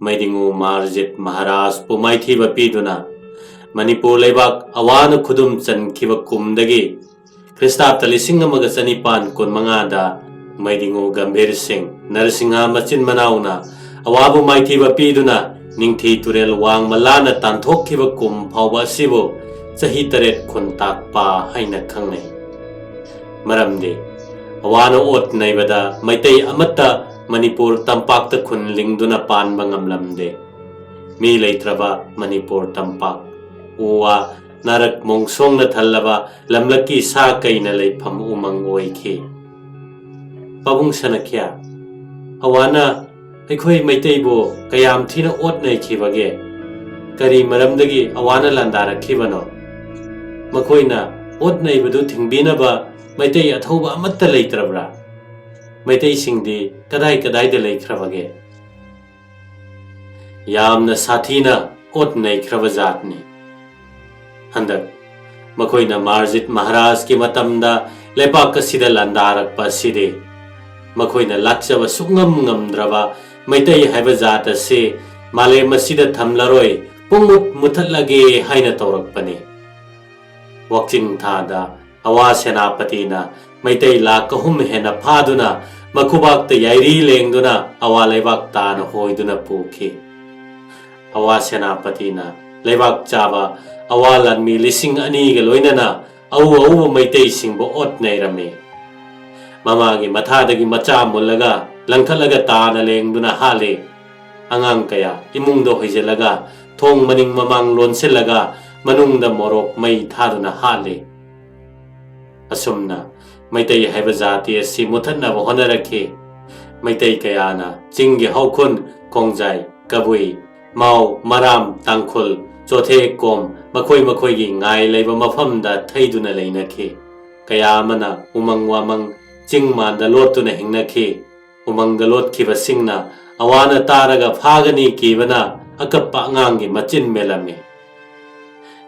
ꯃꯩꯗꯤꯉꯨ ꯃꯥꯔꯖꯤꯠ ꯃꯍꯥꯔꯥꯖꯄꯨ ꯃꯥꯏꯊꯤꯕ ꯄꯤꯗꯨꯅ ꯃꯅꯤꯄꯨꯔ ꯂꯩꯕꯥꯛ ꯑꯋꯥꯅ ꯈꯨꯗꯨꯝ ꯆꯟꯈꯤꯕ ꯀꯨꯝꯗꯒꯤ ꯈ꯭ꯔꯤꯁꯇꯥꯕꯇ ꯂꯤꯁꯤꯡ ꯑꯃꯒ ꯆꯅꯤꯄꯥꯟ ꯀꯨꯟꯃꯉꯥꯗ ꯃꯩꯗꯤꯉꯨ ꯒꯝꯚꯤꯔ ꯁꯤꯡ ꯅꯔꯁꯤꯡꯍ ꯃꯆꯤꯟ ꯃꯅꯥꯎꯅ ꯑꯋꯥꯕꯨ ꯃꯥꯏꯊꯤꯕ ꯄꯤꯗꯨꯅ ꯅꯤꯡꯊꯤ ꯇꯨꯔꯦꯜ ꯋꯥꯡꯃ ꯂꯥꯟꯅ ꯇꯥꯟꯊꯣꯛꯈꯤꯕ ꯀꯨꯝ ꯐꯥꯎꯕ ꯑꯁꯤꯕꯨ ꯆꯍꯤ ꯇꯔꯦꯠ ꯈꯨꯟꯇꯥꯛꯄ ꯍꯥꯏꯅ ꯈꯪꯅꯩ꯫ ꯃꯔꯝꯗꯤ ꯑꯋꯥꯅ ꯑꯣꯠ ꯅꯩꯕꯗ ꯃꯩꯇꯩ ꯑꯃꯠꯇ ꯃꯅꯤꯄꯨꯔ ꯇꯝꯄꯥꯛꯇ ꯈꯨꯟ ꯂꯤꯡꯗꯨꯅ ꯄꯥꯟꯕ ꯉꯝꯂꯝꯗꯦ꯫ ꯃꯤ ꯂꯩꯇ꯭ꯔꯕ ꯃꯅꯤꯄꯨꯔ ꯇꯝꯄꯥꯛ, ꯎ ꯋꯥ, ꯅꯥꯔꯛ ꯃꯣꯡꯁꯣꯡꯅ ꯊꯜꯂꯕ ꯂꯝꯂꯛꯀꯤ ꯁꯥ ꯀꯩꯅ ꯂꯩꯐꯝ ꯎꯃꯪ ꯑꯣꯏꯈꯤ꯫ ꯄꯥꯕꯨꯡ ꯁꯅꯈ꯭ꯌꯥ, ꯑꯋꯥꯅ ꯑꯩꯈꯣꯏ ꯃꯩꯇꯩꯕꯨ ꯀꯌꯥꯝ ꯊꯤꯅ ꯑꯣꯠ ꯅꯩꯈꯤꯕꯒꯦ? ꯀꯔꯤ ꯃꯔꯝꯗꯒꯤ ꯑꯋꯥꯅ ꯂꯥꯟꯗꯥꯔꯛꯈꯤꯕꯅꯣ? ꯃꯈꯣꯏꯅ ꯑꯣꯠ ꯅꯩꯕꯗꯨ ꯊꯤꯡꯕꯤꯅꯕ ꯃꯩꯇꯩ ꯑꯊꯧꯕ ꯑꯃꯠꯇ ꯂꯩꯇ꯭ꯔꯕ꯭ꯔꯥ? ꯃꯩꯇꯩꯁꯤꯡꯗꯤ ꯀꯗꯥꯏ ꯀꯗꯥꯏꯗ ꯂꯩꯈ꯭ꯔꯕꯒꯦ? ꯌꯥꯝꯅ ꯁꯥꯊꯤꯅ ꯑꯣꯠ ꯅꯩꯈ꯭ꯔꯕ ꯖꯥꯠꯅꯤ꯫ ꯍꯟꯗꯛ ꯃꯈꯣꯏꯅ ꯃꯥꯔꯖꯤꯠ ꯃꯍꯥꯔꯥꯖꯀꯤ ꯃꯇꯝꯗ ꯂꯩꯄꯥꯛ ꯑꯁꯤꯗ ꯂꯥꯟꯗꯥꯔꯛꯄ ꯑꯁꯤꯗꯤ ꯃꯈꯣꯏꯅ ꯂꯥꯛꯆꯕ ꯁꯨꯛꯉꯝ ꯉꯝꯗ꯭ꯔꯕ ꯃꯩꯇꯩ ꯍꯥꯏꯕ ꯖꯥꯠ ꯑꯁꯤ ꯃꯥꯂꯦꯝ ꯑꯁꯤꯗ ꯊꯝꯂꯔꯣꯏ, ꯄꯨꯡꯃꯨꯠ ꯃꯨꯊꯠꯂꯒꯦ ꯍꯥꯏꯅ ꯇꯧꯔꯛꯄꯅꯤ꯫ ꯋꯥꯛꯆꯤꯡ ꯊꯥꯗ ꯑꯋꯥ ꯁꯦꯅꯥꯄꯇꯤꯅ ꯃꯩꯇꯩ ꯂꯥꯈ ꯑꯍꯨꯝ ꯍꯦꯟꯅ ꯐꯥꯗꯨꯅ ꯃꯈꯨꯕꯥꯛꯇ ꯌꯥꯏꯔꯤ ꯂꯦꯡꯗꯨꯅ ꯑꯋꯥ ꯂꯩꯕꯥꯛ ꯇꯥꯅ ꯍꯣꯏꯗꯨꯅ ꯄꯨꯈꯤ꯫ ꯑꯋꯥ ꯁꯦꯅꯥꯄꯇꯤꯅ ꯂꯩꯕꯥꯛ ꯆꯥꯕ ꯑꯋꯥ ꯂꯥꯟꯃꯤ ꯂꯤꯁꯤꯡ ꯑꯅꯤꯒ ꯂꯣꯏꯅꯅ ꯑꯎ ꯑꯎꯕ ꯃꯩꯇꯩꯁꯤꯡꯕꯨ ꯑꯣꯠ ꯅꯩꯔꯝꯃꯤ꯫ ꯃꯃꯥꯒꯤ ꯃꯊꯥꯗꯒꯤ ꯃꯆꯥ ꯃꯨꯜꯂꯒ ꯂꯪꯈꯠꯂꯒ ꯇꯥꯅ ꯂꯦꯡꯗꯨꯅ ꯍꯥꯠꯂꯤ꯫ ꯑꯉꯥꯡ ꯀꯌꯥ ꯏꯃꯨꯡꯗ ꯍꯣꯏꯖꯤꯜꯂꯒ ꯊꯣꯡ ꯃꯅꯤꯡ ꯃꯃꯥꯡ ꯂꯣꯟꯁꯤꯜꯂꯒ ꯃꯅꯨꯡꯗ ꯃꯣꯔꯣꯛ ꯃꯩ ꯊꯥꯗꯨꯅ ꯍꯥꯠꯂꯤ꯫ ꯑꯁꯨꯝꯅ ꯃꯩꯇꯩ ꯍꯥꯏꯕ ꯖꯥꯇꯤ ꯑꯁꯤ ꯃꯨꯊꯠꯅꯕ ꯍꯣꯠꯅꯔꯛꯈꯤ꯫ ꯃꯩꯇꯩ ꯀꯌꯥꯅ ꯆꯤꯡꯒꯤ ꯍꯧꯈꯨꯟ, ꯈꯣꯡꯖꯥꯏ, ꯀꯕꯨꯏ, ꯃꯥꯎ, ꯃꯔꯥꯝ, ꯇꯥꯡꯈꯨꯜ, ꯆꯣꯊꯦ, ꯀꯣꯝ, ꯃꯈꯣꯏ ꯃꯈꯣꯏꯒꯤ ꯉꯥꯏ ꯂꯩꯕ ꯃꯐꯝꯗ ꯊꯩꯗꯨꯅ ꯂꯩꯅꯈꯤ꯫ ꯀꯌꯥ ꯑꯃꯅ ꯎꯃꯪ ꯋꯥꯃꯪ, ꯆꯤꯡ ꯃꯥꯟꯗ ꯂꯣꯠꯇꯨꯅ ꯍꯤꯡꯅꯈꯤ꯫ ꯎꯃꯪꯗ ꯂꯣꯠꯈꯤꯕꯁꯤꯡꯅ ꯑꯋꯥꯅ ꯇꯥꯔꯒ ꯐꯥꯒꯅꯤ ꯀꯤꯕꯅ ꯑꯀꯞꯄ ꯑꯉꯥꯡꯒꯤ ꯃꯆꯤꯟ ꯃꯦꯜꯂꯝꯃꯤ꯫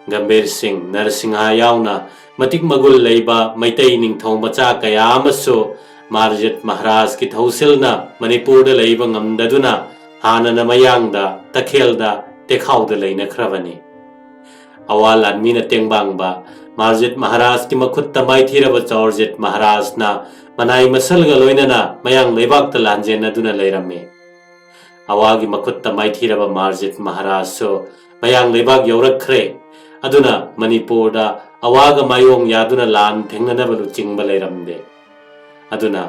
ꯒꯝꯚꯤꯔ ꯁꯤꯡ, ꯅꯔꯁꯤꯡꯍ ꯌꯥꯎꯅ ꯃꯇꯤꯛ ꯃꯒꯨꯟ ꯂꯩꯕ ꯃꯩꯇꯩ ꯅꯤꯡꯊꯧ ꯃꯆꯥ ꯀꯌꯥ ꯑꯃꯁꯨ ꯃꯥꯔꯖꯤꯠ ꯃꯍꯥꯔꯥꯖꯀꯤ ꯊꯧꯁꯤꯜꯅ ꯃꯅꯤꯄꯨꯔꯗ ꯂꯩꯕ ꯉꯝꯗꯗꯨꯅ ꯍꯥꯟꯅꯅ ꯃꯌꯥꯡꯗ, ꯇꯈꯦꯜꯗ, ꯇꯦꯈꯥꯎꯗ ꯂꯩꯅꯈ꯭ꯔꯕꯅꯤ꯫ ꯑꯋꯥ ꯂꯥꯟꯃꯤꯅ ꯇꯦꯡꯕꯥꯡꯕ ꯃꯥꯔꯖꯤꯠ ꯃꯍꯥꯔꯥꯖꯀꯤ ꯃꯈꯨꯠꯇ ꯃꯥꯏꯊꯤꯔꯕ ꯆꯧꯔꯖꯤꯠ ꯃꯍꯥꯔꯥꯖꯅ ꯃꯅꯥꯏ ꯃꯁꯜꯒ ꯂꯣꯏꯅꯅ ꯃꯌꯥꯡ ꯂꯩꯕꯥꯛꯇ ꯂꯥꯟꯖꯦꯟꯅꯗꯨꯅ ꯂꯩꯔꯝꯃꯤ꯫ ꯑꯋꯥꯒꯤ ꯃꯈꯨꯠꯇ ꯃꯥꯏꯊꯤꯔꯕ ꯃꯥꯔꯖꯤꯠ ꯃꯍꯥꯔꯥꯖꯁꯨ ꯃꯌꯥꯡ ꯂꯩꯕꯥꯛ ꯌꯧꯔꯛꯈ꯭ꯔꯦ꯫ ꯑꯗꯨꯅ ꯃꯅꯤꯄꯨꯔꯗ ꯑꯋꯥꯒ ꯃꯥꯌꯣꯡ ꯌꯥꯗꯨꯅ ꯂꯥꯟ ꯊꯦꯡꯅꯅꯕ ꯂꯨꯆꯤꯡꯕ ꯂꯩꯔꯝꯗꯦ꯫ ꯑꯗꯨꯅ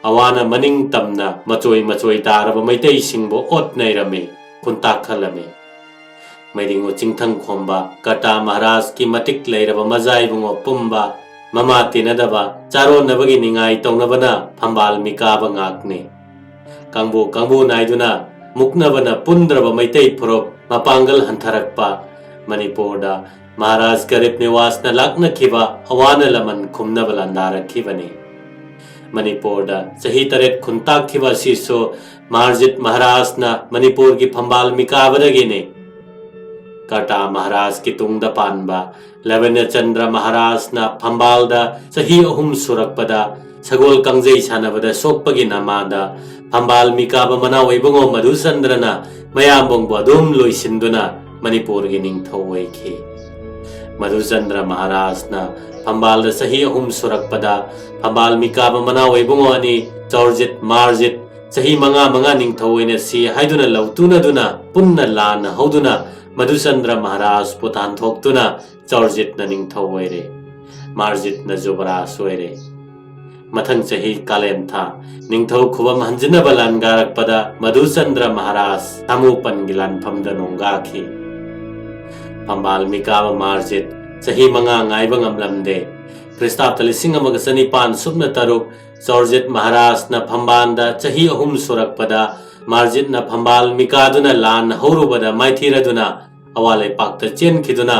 ꯑꯋꯥꯅ ꯃꯅꯤꯡ ꯇꯝꯅ ꯃꯆꯣꯏ ꯃꯆꯣꯏ ꯇꯥꯔꯕ ꯃꯩꯇꯩꯁꯤꯡꯕꯨ ꯑꯣꯠ ꯅꯩꯔꯝꯃꯤ, ꯈꯨꯟꯇꯥꯛ ꯈꯜꯂꯝꯃꯤ꯫ ꯃꯩꯔꯤꯉꯨ ꯆꯤꯡꯊꯪ ꯈꯣꯝꯕ ꯀꯔꯇꯥ ꯃꯍꯥꯔꯥꯖꯀꯤ ꯃꯇꯤꯛ ꯂꯩꯔꯕ ꯃꯖꯥ ꯏꯕꯨꯡꯉꯣ ꯄꯨꯝꯕ, ꯃꯃꯥ ꯇꯤꯟꯅꯗꯕ, ꯆꯥꯔꯣꯟꯅꯕꯒꯤ ꯅꯤꯡꯉꯥꯏ ꯇꯧꯅꯕꯅ ꯐꯝꯕꯥꯜ ꯃꯤꯀꯥꯕ ꯉꯥꯛꯅꯤ꯫ ꯀꯥꯡꯕꯨ ꯀꯥꯡꯕꯨ ꯅꯥꯏꯗꯨꯅ ꯃꯨꯛꯅꯕꯅ ꯄꯨꯟꯗ꯭ꯔꯕ ꯃꯩꯇꯩ ꯐꯨꯔꯨꯞ ꯃꯄꯥꯡꯒꯜ ꯍꯟꯊꯔꯛꯄ, ꯃꯅꯤꯄꯨꯔꯗ ꯃꯍꯥꯔꯥꯖ ꯒꯔꯤꯕ ꯅꯤꯋꯥꯁꯅ ꯂꯥꯛꯅꯈꯤꯕ ꯑꯋꯥꯅ ꯂꯃꯟ ꯈꯨꯝꯅꯕ ꯂꯥꯟꯗꯥꯔꯛꯈꯤꯕꯅꯤ꯫ ꯃꯅꯤꯄꯨꯔꯗ ꯆꯍꯤ ꯇꯔꯦꯠ ꯈꯨꯟꯇꯥꯛꯈꯤꯕ ꯑꯁꯤꯁꯨ ꯃꯥꯔꯖꯤꯠ ꯃꯍꯥꯔꯥꯖꯅ ꯃꯅꯤꯄꯨꯔꯒꯤ ꯐꯝꯕꯥꯜ ꯃꯤꯀꯥꯕꯗꯒꯤꯅꯤ꯫ ꯀꯔꯇꯥ ꯃꯍꯥꯔꯥꯖꯀꯤ ꯇꯨꯡꯗ ꯄꯥꯟꯕ ꯂꯕꯦꯅꯆꯟꯗ꯭ꯔ ꯃꯍꯥꯔꯥꯖꯅ ꯐꯝꯕꯥꯜꯗ ꯆꯍꯤ ꯑꯍꯨꯝ ꯁꯨꯔꯛꯄꯗ ꯁꯒꯣꯜ ꯀꯥꯡꯖꯩ ꯁꯥꯟꯅꯕꯗ ꯁꯣꯛꯄꯒꯤ ꯅꯃꯥꯗ ꯐꯝꯕꯥꯜ ꯃꯤꯀꯥꯕ ꯃꯅꯥꯎ ꯏꯕꯨꯡꯉꯣ ꯃꯙꯨꯆꯟꯗ꯭ꯔꯅ ꯃꯌꯥꯝꯕꯨꯡꯕꯨ ꯑꯗꯨꯝ ꯂꯣꯏꯁꯤꯟꯗꯨꯅ ꯃꯅꯤꯄꯨꯔꯒꯤ ꯅꯤꯡꯊꯧ ꯑꯣꯏꯈꯤ꯫ ꯃꯙꯨꯆꯟꯗ꯭ꯔ ꯃꯍꯥꯔꯥꯖꯅ ꯐꯝꯕꯥꯜꯗ ꯆꯍꯤ ꯑꯍꯨꯝ ꯁꯨꯔꯛꯄꯗ ꯐꯝꯕꯥꯜ ꯃꯤꯀꯥꯕ ꯃꯅꯥꯎ ꯏꯕꯨꯡꯉꯣ ꯑꯅꯤ ꯆꯧꯔꯖꯤꯠ ꯃꯥꯔꯖꯤꯠ ꯆꯍꯤ ꯃꯉꯥ ꯃꯉꯥ ꯅꯤꯡꯊꯧ ꯑꯣꯏꯅ ꯁꯤ ꯍꯥꯏꯗꯨꯅ ꯂꯧꯇꯨꯅꯗꯨꯅ ꯄꯨꯟꯅ ꯂꯥꯟꯅ ꯍꯧꯗꯨꯅ ꯃꯙꯨꯆꯟꯗ꯭ꯔ ꯃꯍꯥꯔꯥꯖꯄꯨ ꯇꯥꯟꯊꯣꯛꯇꯨꯅ ꯆꯧꯔꯖꯤꯠꯅ ꯅꯤꯡꯊꯧ ꯑꯣꯏꯔꯦ꯫ ꯃꯥꯔꯖꯤꯠꯅ ꯖꯨꯕꯔꯥꯖ ꯑꯣꯏꯔꯦ꯫ ꯃꯊꯪ ꯆꯍꯤ ꯀꯥꯂꯦꯟ ꯊꯥ ꯅꯤꯡꯊꯧ ꯈꯨꯕꯝ ꯍꯟꯖꯤꯟꯅꯕ ꯂꯥꯟꯒꯥꯔꯛꯄꯗ ꯃꯙꯨꯆꯟꯗ꯭ꯔ ꯃꯍꯥꯔꯥꯖ ꯊꯥꯃꯨꯄꯟꯒꯤ ꯂꯥꯟꯐꯝꯗ ꯅꯣꯡꯒꯥꯈꯤ꯫ ꯐꯝꯕꯥꯜ ꯃꯤꯀꯥꯕ ꯃꯥꯔꯖꯤꯠ ꯆꯍꯤ ꯃꯉꯥ ꯉꯥꯏꯕ ꯉꯝꯂꯝꯗꯦ꯫ ꯈ꯭ꯔꯤꯁꯇꯥꯕꯇ ꯂꯤꯁꯤꯡ ꯑꯃꯒ ꯆꯅꯤꯄꯥꯟ ꯁꯨꯞꯅ ꯇꯔꯨꯛ ꯆꯧꯔꯖꯤꯠ ꯃꯍꯥꯔꯥꯖꯅ ꯐꯝꯕꯥꯜꯗ ꯆꯍꯤ ꯑꯍꯨꯝ ꯁꯨꯔꯛꯄꯗ ꯃꯥꯔꯖꯤꯠꯅ ꯐꯝꯕꯥꯜ ꯃꯤꯀꯥꯗꯨꯅ ꯂꯥꯟ ꯍꯧꯔꯨꯕꯗ ꯃꯥꯏꯊꯤꯔꯗꯨꯅ ꯑꯋꯥ ꯂꯩꯄꯥꯛꯇ ꯆꯦꯟꯈꯤꯗꯨꯅ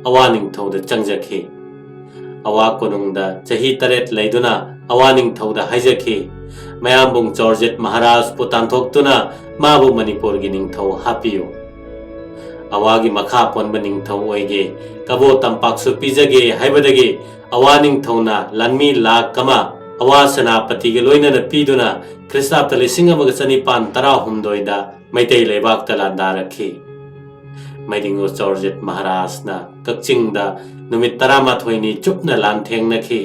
ꯑꯋꯥ ꯅꯤꯡꯊꯧꯗ ꯆꯪꯖꯈꯤ꯫ ꯑꯋꯥ ꯀꯣꯅꯨꯡꯗ ꯆꯍꯤ ꯇꯔꯦꯠ ꯂꯩꯗꯨꯅ ꯑꯋꯥ ꯅꯤꯡꯊꯧꯗ ꯍꯥꯏꯖꯈꯤ, "ꯃꯌꯥꯝꯕꯨꯡ ꯖꯣꯔꯖꯤꯠ ꯃꯍꯥꯔꯥꯖꯄꯨ ꯇꯥꯟꯊꯣꯛꯇꯨꯅ ꯃꯥꯕꯨ ꯃꯅꯤꯄꯨꯔꯒꯤ ꯅꯤꯡꯊꯧ ꯍꯥꯞꯄꯤꯌꯨ꯫ ꯑꯋꯥꯒꯤ ꯃꯈꯥ ꯄꯣꯟꯕ ꯅꯤꯡꯊꯧ ꯑꯣꯏꯒꯦ, ꯀꯕꯣ ꯇꯝꯄꯥꯛꯁꯨ ꯄꯤꯖꯒꯦ" ꯍꯥꯏꯕꯗꯒꯤ ꯑꯋꯥ ꯅꯤꯡꯊꯧꯅ ꯂꯥꯟꯃꯤ ꯂꯥꯈ ꯑꯃ ꯑꯋꯥ ꯁꯦꯅꯥꯄꯇꯤꯒ ꯂꯣꯏꯅꯅ ꯄꯤꯗꯨꯅ ꯈ꯭ꯔꯤꯁꯇꯥꯕꯇ ꯂꯤꯁꯤꯡ ꯑꯃꯒ ꯆꯅꯤꯄꯥꯟ ꯇꯔꯥꯍꯨꯝꯗꯣꯏꯗ ꯃꯩꯇꯩ ꯂꯩꯕꯥꯛꯇ ꯂꯥꯟꯗꯥꯔꯛꯈꯤ꯫ ꯃꯩꯗꯤꯡꯉꯨ ꯖꯣꯔꯖꯤꯠ ꯃꯍꯥꯔꯥꯖꯅ ꯀꯛꯆꯤꯡꯗ ꯅꯨꯃꯤꯠ ꯇꯔꯥꯃꯥꯊꯣꯏꯅꯤ ꯆꯨꯞꯅ ꯂꯥꯟꯊꯦꯡꯅꯈꯤ꯫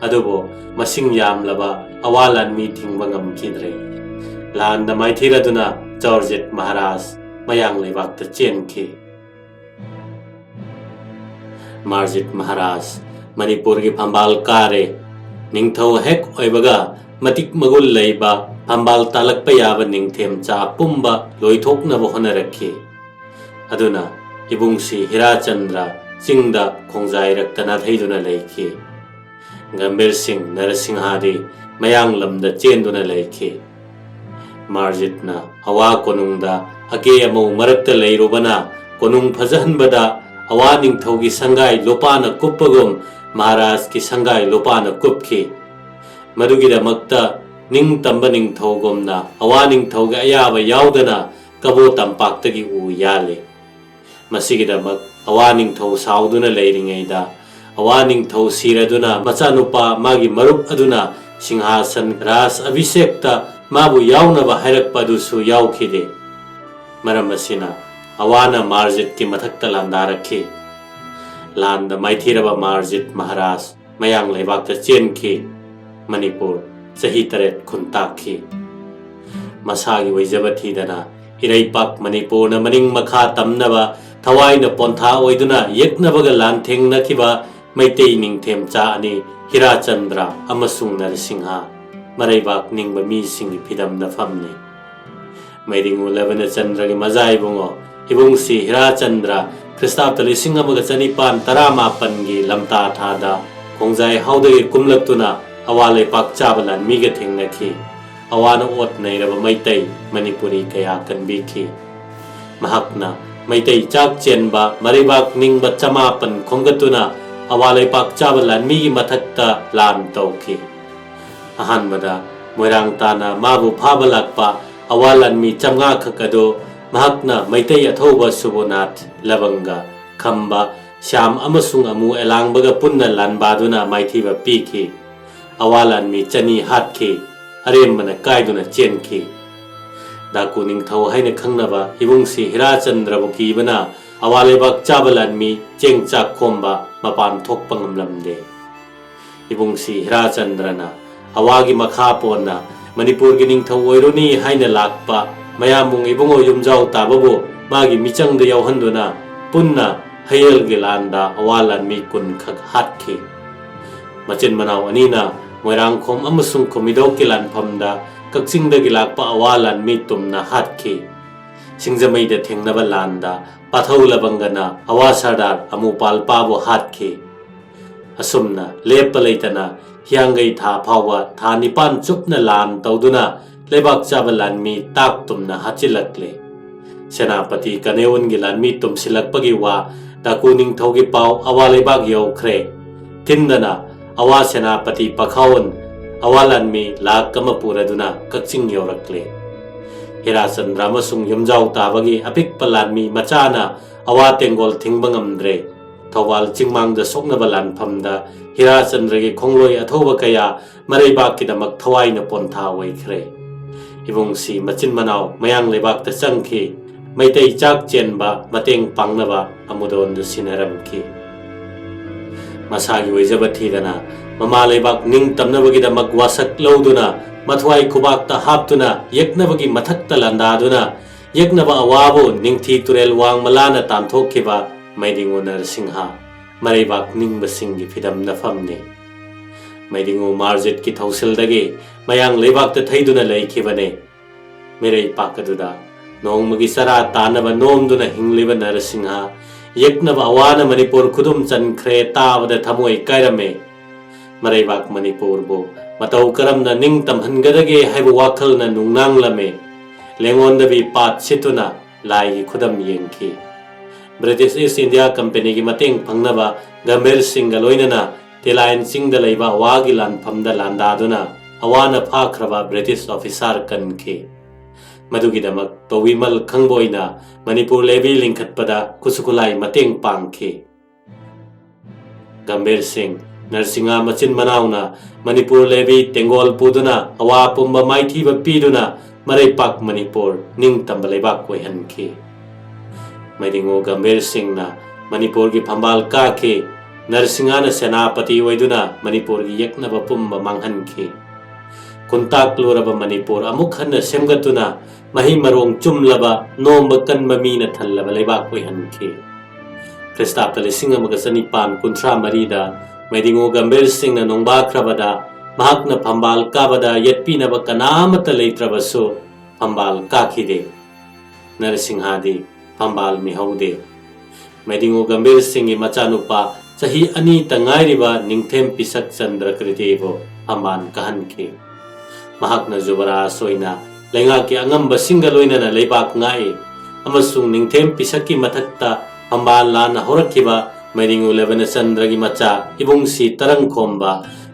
ꯑꯗꯨꯕꯨ ꯃꯁꯤꯡ ꯌꯥꯝꯂꯕ ꯑꯋꯥ ꯂꯥꯟꯃꯤ ꯊꯤꯡꯕ ꯉꯝꯈꯤꯗ꯭ꯔꯦ꯫ ꯂꯥꯟꯗ ꯃꯥꯏꯊꯤꯔꯗꯨꯅ ꯖꯣꯔꯖꯤꯠ ꯃꯍꯥꯔꯥꯖ ꯃꯌꯥꯡ ꯂꯩꯕꯥꯛꯇ ꯆꯦꯟꯈꯤ꯫ ꯃꯥꯔꯖꯤꯠ ꯃꯍꯥꯔꯥꯖ ꯃꯅꯤꯄꯨꯔꯒꯤ ꯐꯝꯕꯥꯜ ꯀꯥꯔꯦ꯫ ꯅꯤꯡꯊꯧ ꯍꯦꯛ ꯑꯣꯏꯕꯒ ꯃꯇꯤꯛ ꯃꯒꯨꯟ ꯂꯩꯕ ꯐꯝꯕꯥꯜ ꯇꯥꯜꯂꯛꯄ ꯌꯥꯕ ꯅꯤꯡꯊꯦꯝꯆꯥ ꯄꯨꯝꯕ ꯂꯣꯏꯊꯣꯛꯅꯕ ꯍꯣꯠꯅꯔꯛꯈꯤ꯫ ꯑꯗꯨꯅ ꯏꯕꯨꯡꯁꯤ ꯍꯤꯔꯥꯆꯟꯗ꯭ꯔ ꯆꯤꯡꯗ ꯈꯣꯡꯖꯥꯏ ꯔꯛꯇ ꯅꯥꯊꯩꯗꯨꯅ ꯂꯩꯈꯤ꯫ ꯒꯝꯚꯤꯔ ꯁꯤꯡ ꯅꯔꯁꯤꯡꯍꯥꯗꯤ ꯃꯌꯥꯡ ꯂꯝꯗ ꯆꯦꯟꯗꯨꯅ ꯂꯩꯈꯤ꯫ ꯃꯥꯔꯖꯤꯠꯅ ꯑꯋꯥ ꯀꯣꯅꯨꯡꯗ ꯑꯀꯦ ꯑꯃꯧ ꯃꯔꯛꯇ ꯂꯩꯔꯨꯕꯅ ꯀꯣꯅꯨꯡ ꯐꯖꯍꯟꯕꯗ ꯑꯋꯥ ꯅꯤꯡꯊꯧꯒꯤ ꯁꯪꯒꯥꯏ ꯂꯨꯄꯥꯅ ꯀꯨꯞꯄꯒꯨꯝ ꯃꯍꯥꯔꯥꯖꯀꯤ ꯁꯪꯒꯥꯏ ꯂꯨꯄꯥꯅ ꯀꯨꯞꯈꯤ꯫ ꯃꯗꯨꯒꯤꯗꯃꯛꯇ ꯅꯤꯡꯇꯝꯕ ꯅꯤꯡꯊꯧꯒꯨꯝꯅ ꯑꯋꯥ ꯅꯤꯡꯊꯧꯒꯤ ꯑꯌꯥꯕ ꯌꯥꯎꯗꯅ ꯀꯕꯣ ꯇꯝꯄꯥꯛꯇꯒꯤ ꯎ ꯌꯥꯜꯂꯤ꯫ ꯃꯁꯤꯒꯤꯗꯃꯛ ꯑꯋꯥ ꯅꯤꯡꯊꯧ ꯁꯥꯎꯗꯨꯅ ꯂꯩꯔꯤꯉꯩꯗ, ꯑꯋꯥ ꯅꯤꯡꯊꯧ ꯁꯤꯔꯗꯨꯅ ꯃꯆꯥꯅꯨꯄꯥ ꯃꯥꯒꯤ ꯃꯔꯨꯞ ꯑꯗꯨꯅ ꯁꯤꯡꯍꯥꯁꯟ ꯔꯥꯖ ꯑꯚꯤꯁꯦꯛꯇ ꯃꯥꯕꯨ ꯌꯥꯎꯅꯕ ꯍꯥꯏꯔꯛꯄ ꯑꯗꯨꯁꯨ ꯌꯥꯎꯈꯤꯗꯦ꯫ ꯃꯔꯝ ꯑꯁꯤꯅ ꯑꯋꯥꯅ ꯃꯥꯔꯖꯤꯠꯀꯤ ꯃꯊꯛꯇ ꯂꯥꯟꯗꯥꯔꯛꯈꯤ꯫ ꯂꯥꯟꯗ ꯃꯥꯏꯊꯤꯔꯕ ꯃꯥꯔꯖꯤꯠ ꯃꯍꯥꯔꯥꯖ ꯃꯌꯥꯡ ꯂꯩꯕꯥꯛꯇ ꯆꯦꯟꯈꯤ꯫ ꯃꯅꯤꯄꯨꯔ ꯆꯍꯤ ꯇꯔꯦꯠ ꯈꯨꯟꯇꯥꯛꯈꯤ꯫ ꯃꯁꯥꯒꯤ ꯑꯣꯏꯖꯕ ꯊꯤꯗꯅ ꯏꯔꯩꯄꯥꯛ ꯃꯅꯤꯄꯨꯔꯅ ꯃꯅꯤꯡ ꯃꯈꯥ ꯇꯝꯅꯕ ꯊꯋꯥꯏꯅ ꯄꯣꯟꯊꯥ ꯑꯣꯏꯗꯨꯅ ꯌꯦꯛꯅꯕꯒ ꯂꯥꯟꯊꯦꯡꯅꯈꯤꯕ ꯃꯩꯇꯩ ꯅꯤꯡꯊꯦꯝꯆꯥ ꯑꯅꯤ ꯍꯤꯔꯥꯆꯟꯗ꯭ꯔ ꯑꯃꯁꯨꯡ ꯅꯔꯁꯤꯡꯍ ꯃꯔꯩꯕꯥꯛ ꯅꯤꯡꯕ ꯃꯤꯁꯤꯡꯒꯤ ꯐꯤꯗꯝꯗ ꯐꯝꯂꯤ꯫ ꯃꯩꯗꯤꯡꯉꯨ ꯂꯕꯅꯆꯟꯗ꯭ꯔꯒꯤ ꯃꯖꯥ ꯏꯕꯨꯡꯉꯣ ꯏꯕꯨꯡꯁꯤ ꯍꯤꯔꯥꯆꯟꯗ꯭ꯔ ꯈ꯭ꯔꯤꯁꯇꯥꯕꯇ ꯂꯤꯁꯤꯡ ꯑꯃꯒ ꯆꯅꯤꯄꯥꯟ ꯇꯔꯥꯃꯥꯄꯟꯒꯤ ꯂꯝꯇꯥ ꯊꯥꯗ ꯈꯣꯡꯖꯥꯏ ꯍꯥꯎꯗꯒꯤ ꯀꯨꯝꯂꯛꯇꯨꯅ ꯑꯋꯥ ꯂꯩꯄꯥꯛ ꯆꯥꯕ ꯂꯥꯟꯃꯤꯒ ꯊꯦꯡꯅꯈꯤ꯫ ꯑꯋꯥꯅ ꯑꯣꯠ ꯅꯩꯔꯕ ꯃꯩꯇꯩ ꯃꯅꯤꯄꯨꯔꯤ ꯀꯌꯥ ꯀꯟꯕꯤꯈꯤ꯫ ꯃꯍꯥꯛꯅ ꯃꯩꯇꯩ ꯆꯥꯛ ꯆꯦꯟꯕ ꯃꯔꯩꯕꯥꯛ ꯅꯤꯡꯕ ꯆꯃꯥꯄꯟ ꯈꯣꯝꯒꯠꯇꯨꯅ ꯑꯋꯥ ꯂꯩꯄꯥꯛ ꯆꯥꯕ ꯂꯥꯟꯃꯤꯒꯤ ꯃꯊꯛꯇ ꯂꯥꯟ ꯇꯧꯈꯤ꯫ ꯑꯍꯥꯟꯕꯗ ꯃꯣꯏꯔꯥꯡ ꯇꯥꯅ ꯃꯥꯕꯨ ꯐꯥꯕ ꯂꯥꯛꯄ ꯑꯋꯥ ꯂꯥꯟꯃꯤ ꯆꯥꯝꯃꯉꯥ ꯈꯛ ꯑꯗꯨ ꯃꯍꯥꯛꯅ ꯃꯩꯇꯩ ꯑꯊꯧꯕ ꯁꯨꯕꯣꯅꯥꯊ, ꯂꯕꯪꯒ, ꯈꯝꯕ, ꯁ꯭ꯌꯥꯝ ꯑꯃꯁꯨꯡ ꯑꯃꯨ ꯑꯦꯂꯥꯡꯕꯒ ꯄꯨꯟꯅ ꯂꯥꯟꯕꯥꯗꯨꯅ ꯃꯥꯏꯊꯤꯕ ꯄꯤꯈꯤ꯫ ꯑꯋꯥ ꯂꯥꯟꯃꯤ ꯆꯅꯤ ꯍꯥꯠꯈꯤ, ꯑꯔꯦꯝꯕꯅ ꯀꯥꯏꯗꯨꯅ ꯆꯦꯟꯈꯤ꯫ ꯗꯥꯀꯨ ꯅꯤꯡꯊꯧ ꯍꯥꯏꯅ ꯈꯪꯅꯕ ꯏꯕꯨꯡꯁꯤ ꯍꯤꯔꯥꯆꯟꯗ꯭ꯔꯕꯨ ꯀꯤꯕꯅ ꯑꯋꯥ ꯂꯩꯕꯥꯛ ꯆꯥꯕ ꯂꯥꯟꯃꯤ ꯆꯦꯡ ꯆꯥꯛ ꯈꯣꯝꯕ ꯃꯄꯥꯟ ꯊꯣꯛꯄ ꯉꯝꯂꯝꯗꯦ꯫ ꯏꯕꯨꯡꯁꯤ ꯍꯤꯔꯥꯆꯟꯗ꯭ꯔꯅ ꯑꯋꯥꯒꯤ ꯃꯈꯥ ꯄꯣꯟꯅ ꯃꯅꯤꯄꯨꯔꯒꯤ ꯅꯤꯡꯊꯧ ꯑꯣꯏꯔꯨꯅꯤ ꯍꯥꯏꯅ ꯂꯥꯛꯄ ꯃꯌꯥꯝꯕꯨꯡ ꯏꯕꯨꯡꯉꯣ ꯌꯨꯝꯖꯥꯎ ꯇꯥꯕꯕꯨ ꯃꯥꯒꯤ ꯃꯤꯆꯪꯗ ꯌꯥꯎꯍꯟꯗꯨꯅ ꯄꯨꯟꯅ ꯍꯌꯦꯜꯒꯤ ꯂꯥꯟꯗ ꯑꯋꯥ ꯂꯥꯟꯃꯤ ꯀꯨꯟ ꯈꯛ ꯍꯥꯠꯈꯤ꯫ ꯃꯆꯤꯟ ꯃꯅꯥꯎ ꯑꯅꯤꯅ ꯃꯣꯏꯔꯥꯡꯈꯣꯝ ꯑꯃꯁꯨꯡ ꯀꯨꯝꯃꯤꯗꯧꯀꯤ ꯂꯥꯟꯐꯝꯗ ꯀꯛꯆꯤꯡꯗꯒꯤ ꯂꯥꯛꯄ ꯑꯋꯥ ꯂꯥꯟꯃꯤ ꯇꯨꯝꯅ ꯍꯥꯠꯈꯤ꯫ ꯁꯤꯡꯖꯃꯩꯗ ꯊꯦꯡꯅꯕ ꯂꯥꯟꯗ ꯄꯥꯊꯧ ꯂꯕꯪꯒꯅ ꯑꯋꯥ ꯁꯔꯗꯥꯔ ꯑꯃꯨꯄꯥꯜꯄꯥꯕꯨ ꯍꯥꯠꯈꯤ꯫ ꯑꯁꯨꯝꯅ ꯂꯦꯞꯄ ꯂꯩꯇꯅ ꯍꯤꯌꯥꯡꯒꯩ ꯊꯥ ꯐꯥꯎꯕ ꯊꯥ ꯅꯤꯄꯥꯟ ꯆꯨꯞꯅ ꯂꯥꯟ ꯇꯧꯗꯨꯅ ꯂꯩꯕꯥꯛ ꯆꯥꯕ ꯂꯥꯟꯃꯤ ꯇꯥꯛ ꯇꯨꯝꯅ ꯍꯥꯠꯆꯤꯜꯂꯛꯂꯦ꯫ ꯁꯦꯅꯥꯄꯇꯤ ꯀꯅꯦꯋꯟꯒꯤ ꯂꯥꯟꯃꯤ ꯇꯨꯝꯁꯤꯜꯂꯛꯄꯒꯤ ꯋꯥ ꯗꯥꯀꯨ ꯅꯤꯡꯊꯧꯒꯤ ꯄꯥꯎ ꯑꯋꯥ ꯂꯩꯕꯥꯛ ꯌꯧꯈ꯭ꯔꯦ꯫ ꯊꯤꯟꯗꯅ ꯑꯋꯥ ꯁꯦꯅꯥꯄꯇꯤ ꯄꯥꯈꯥꯋꯟ ꯑꯋꯥ ꯂꯥꯟꯃꯤ ꯂꯥꯛ ꯑꯃ ꯄꯨꯔꯗꯨꯅ ꯀꯛꯆꯤꯡ ꯌꯧꯔꯛꯂꯦ꯫ ꯍꯤꯔꯥꯆꯟꯗ꯭ꯔ ꯑꯃꯁꯨꯡ ꯌꯨꯝꯖꯥꯎ ꯇꯥꯕꯒꯤ ꯑꯄꯤꯛꯄ ꯂꯥꯟꯃꯤ ꯃꯆꯥꯅ ꯑꯋꯥ ꯇꯦꯡꯒꯣꯜ ꯊꯤꯡꯕ ꯉꯝꯗ꯭ꯔꯦ꯫ ꯊꯧꯕꯥꯜ ꯆꯤꯡꯃꯥꯡꯗ ꯁꯣꯛꯅꯕ ꯂꯥꯟꯐꯝꯗ ꯍꯤꯔꯥꯆꯟꯗ꯭ꯔꯒꯤ ꯈꯣꯡꯂꯣꯏ ꯑꯊꯧꯕ ꯀꯌꯥ ꯃꯔꯩꯕꯥꯛꯀꯤꯗꯃꯛ ꯊꯋꯥꯏꯅ ꯄꯣꯟꯊꯥ ꯑꯣꯏꯈ꯭ꯔꯦ꯫ ꯏꯕꯨꯡꯁꯤ ꯃꯆꯤꯟ ꯃꯅꯥꯎ ꯃꯌꯥꯡ ꯂꯩꯕꯥꯛꯇ ꯆꯪꯈꯤ꯫ ꯃꯩꯇꯩ ꯆꯥꯛ ꯆꯦꯟꯕ ꯃꯇꯦꯡ ꯄꯥꯡꯅꯕ ꯑꯃꯨꯗꯣꯟꯗ ꯁꯤꯟꯅꯔꯝꯈꯤ꯫ ꯃꯁꯥꯒꯤ ꯑꯣꯏꯖꯕ ꯊꯤꯗꯅ ꯃꯃꯥ ꯂꯩꯕꯥꯛ ꯅꯤꯡꯇꯝꯅꯕꯒꯤꯗꯃꯛ ꯋꯥꯁꯛ ꯂꯧꯗꯨꯅ ꯃꯊ꯭ꯋꯥꯏ ꯈꯨꯕꯥꯛꯇ ꯍꯥꯞꯇꯨꯅ ꯌꯦꯛꯅꯕꯒꯤ ꯃꯊꯛꯇ ꯂꯥꯟꯗꯥꯗꯨꯅ ꯌꯦꯛꯅꯕ ꯑꯋꯥꯕꯨ ꯅꯤꯡꯊꯤ ꯇꯨꯔꯦꯜ ꯋꯥꯡꯃ ꯂꯥꯟꯅ ꯇꯥꯟꯊꯣꯛꯈꯤꯕ ꯃꯩꯗꯤꯡꯉꯨ ꯅꯔꯁꯤꯡꯍ ꯃꯔꯩꯕꯥꯛ ꯅꯤꯡꯕꯁꯤꯡꯒꯤ ꯐꯤꯗꯝ ꯅꯐꯝꯅꯤ꯫ ꯃꯩꯗꯤꯡꯉꯨ ꯃꯥꯔꯖꯤꯠꯀꯤ ꯊꯧꯁꯤꯜꯗꯒꯤ ꯃꯌꯥꯡ ꯂꯩꯕꯥꯛꯇ ꯊꯩꯗꯨꯅ ꯂꯩꯈꯤꯕꯅꯤ꯫ ꯃꯤꯔꯩ ꯄꯥꯛ ꯑꯗꯨꯗ ꯅꯣꯡꯃꯒꯤ ꯆꯔꯥ ꯇꯥꯅꯕ ꯅꯣꯝꯗꯨꯅ ꯍꯤꯡꯂꯤꯕ ꯅꯔꯁꯤꯡꯍ ꯌꯦꯛꯅꯕ ꯑꯋꯥꯅ ꯃꯅꯤꯄꯨꯔ ꯈꯨꯗꯨꯝ ꯆꯟꯈ꯭ꯔꯦ ꯇꯥꯕꯗ ꯊꯃꯣꯏ ꯀꯥꯏꯔꯝꯃꯤ꯫ ꯃꯔꯩꯕꯥꯛ ꯃꯅꯤꯄꯨꯔꯕꯨ ꯃꯇꯧ ꯀꯔꯝꯅ ꯅꯤꯡꯇꯝꯍꯟꯒꯗꯒꯦ ꯍꯥꯏꯕ ꯋꯥꯈꯜꯅ ꯅꯨꯡꯅꯥꯡꯂꯝꯃꯤ꯫ ꯂꯦꯡꯉꯣꯟꯗꯕꯤ ꯄꯥꯠ ꯁꯤꯠꯇꯨꯅ ꯂꯥꯏꯒꯤ ꯈꯨꯗꯝ ꯌꯦꯡꯈꯤ꯫ ꯕ꯭ꯔꯤꯇꯤꯁ ꯏꯁ ꯏꯟꯗꯤꯌꯥ ꯀꯝꯄꯦꯅꯤꯒꯤ ꯃꯇꯦꯡ ꯐꯪꯅꯕ ꯒꯝꯚꯤꯔ ꯁꯤꯡꯒ ꯂꯣꯏꯅꯅ ꯇꯤꯂꯥꯏꯟ ꯆꯤꯡꯗ ꯂꯩꯕ ꯑꯋꯥꯒꯤ ꯂꯥꯟꯐꯝꯗ ꯂꯥꯟꯗꯥꯗꯨꯅ ꯑꯋꯥꯅ ꯐꯥꯈ꯭ꯔꯕ ꯕ꯭ꯔꯤꯇꯤꯁ ꯑꯣꯐꯤꯁꯥꯔ ꯀꯟꯈꯤ꯫ ꯃꯗꯨꯒꯤꯗꯃꯛ ꯇꯣꯋꯤꯃꯜ ꯈꯪꯕꯣꯏꯅ ꯃꯅꯤꯄꯨꯔ ꯂꯦꯚꯤ ꯂꯤꯡꯈꯠꯄꯗ ꯈꯨꯠꯁꯨ ꯈꯨꯠꯂꯥꯏ ꯃꯇꯦꯡ ꯄꯥꯡꯈꯤ꯫ ꯒꯝꯚꯤꯔ ꯁꯤꯡ, ꯅꯔꯁꯤꯡꯍꯥ ꯃꯆꯤꯟ ꯃꯅꯥꯎꯅ ꯃꯅꯤꯄꯨꯔ ꯂꯦꯚꯤ ꯇꯦꯡꯒꯣꯜ ꯄꯨꯗꯨꯅ ꯑꯋꯥ ꯄꯨꯝꯕ ꯃꯥꯏꯊꯤꯕ ꯄꯤꯗꯨꯅ ꯃꯔꯩꯄꯥꯛ ꯃꯅꯤꯄꯨꯔ ꯅꯤꯡꯇꯝꯕ ꯂꯩꯕꯥꯛ ꯑꯣꯏꯍꯟꯈꯤ꯫ ꯃꯩꯗꯤꯡꯉꯨ ꯒꯝꯚꯤꯔ ꯁꯤꯡꯅ ꯃꯅꯤꯄꯨꯔꯒꯤ ꯐꯝꯕꯥꯜ ꯀꯥꯈꯤ꯫ ꯅꯔꯁꯤꯡꯍꯥꯅ ꯁꯦꯅꯥꯄꯇꯤ ꯑꯣꯏꯗꯨꯅ ꯃꯅꯤꯄꯨꯔꯒꯤ ꯌꯦꯛꯅꯕ ꯄꯨꯝꯕ ꯃꯥꯡꯍꯟꯈꯤ꯫ ꯈꯨꯟꯇꯥꯛꯂꯨꯔꯕ ꯃꯅꯤꯄꯨꯔ ꯑꯃꯨꯛ ꯍꯟꯅ ꯁꯦꯝꯒꯠꯇꯨꯅ ꯃꯍꯩ ꯃꯔꯣꯡ ꯆꯨꯝꯂꯕ, ꯅꯣꯝꯕ ꯀꯟꯕ ꯃꯤꯅ ꯊꯜꯂꯕ ꯂꯩꯕꯥꯛ ꯑꯣꯏꯍꯟꯈꯤ꯫ ꯈ꯭ꯔꯤꯁꯇꯥꯕꯇ ꯂꯤꯁꯤꯡ ꯑꯃꯒ ꯆꯅꯤꯄꯥꯟ ꯀꯨꯟꯊ꯭ꯔꯥ ꯃꯔꯤꯗ ꯃꯩꯗꯤꯡꯉꯨ ꯒꯝꯚꯤꯔ ꯁꯤꯡꯅ ꯅꯣꯡꯕꯥꯈ꯭ꯔꯕꯗ ꯃꯍꯥꯛꯅ ꯐꯝꯕꯥꯜ ꯀꯥꯕꯗ ꯌꯦꯠꯄꯤꯅꯕ ꯀꯅꯥꯃꯠꯇ ꯂꯩꯇ꯭ꯔꯕꯁꯨ ꯐꯝꯕꯥꯜ ꯀꯥꯈꯤꯗꯦ꯫ ꯅꯔꯁꯤꯡꯍꯥꯗꯤ ꯐꯝꯕꯥꯜ ꯃꯤꯍꯧꯗꯦ꯫ ꯃꯩꯗꯤꯡꯉꯨ ꯒꯝꯚꯤꯔ ꯁꯤꯡꯒꯤ ꯃꯆꯥꯅꯨꯄꯥ ꯆꯍꯤ ꯑꯅꯤꯇ ꯉꯥꯏꯔꯤꯕ ꯅꯤꯡꯊꯦꯝ ꯄꯤꯁꯛ ꯆꯟꯗ꯭ꯔꯀ꯭ꯔꯤꯇꯤꯕꯨ ꯐꯝꯕꯥꯜ ꯀꯥꯍꯟꯈꯤ꯫ ꯃꯍꯥꯛꯅ ꯖꯨꯕꯔꯥꯖ ꯑꯣꯏꯅ ꯂꯩꯉꯥꯛꯀꯤ ꯑꯉꯝꯕꯁꯤꯡꯒ ꯂꯣꯏꯅꯅ ꯂꯩꯕꯥꯛ ꯉꯥꯛꯏ ꯑꯃꯁꯨꯡ ꯅꯤꯡꯊꯦꯝ ꯄꯤꯁꯛꯀꯤ ꯃꯊꯛꯇ ꯐꯝꯕꯥꯜ ꯂꯥꯟꯅ ꯍꯧꯔꯛꯈꯤꯕ ꯃꯩꯗꯤꯡꯉꯨ ꯂꯕꯅꯆꯟꯗ꯭ꯔꯒꯤ ꯃꯆꯥ ꯏꯕꯨꯡꯁꯤ ꯇꯔꯪꯈꯣꯝꯕ,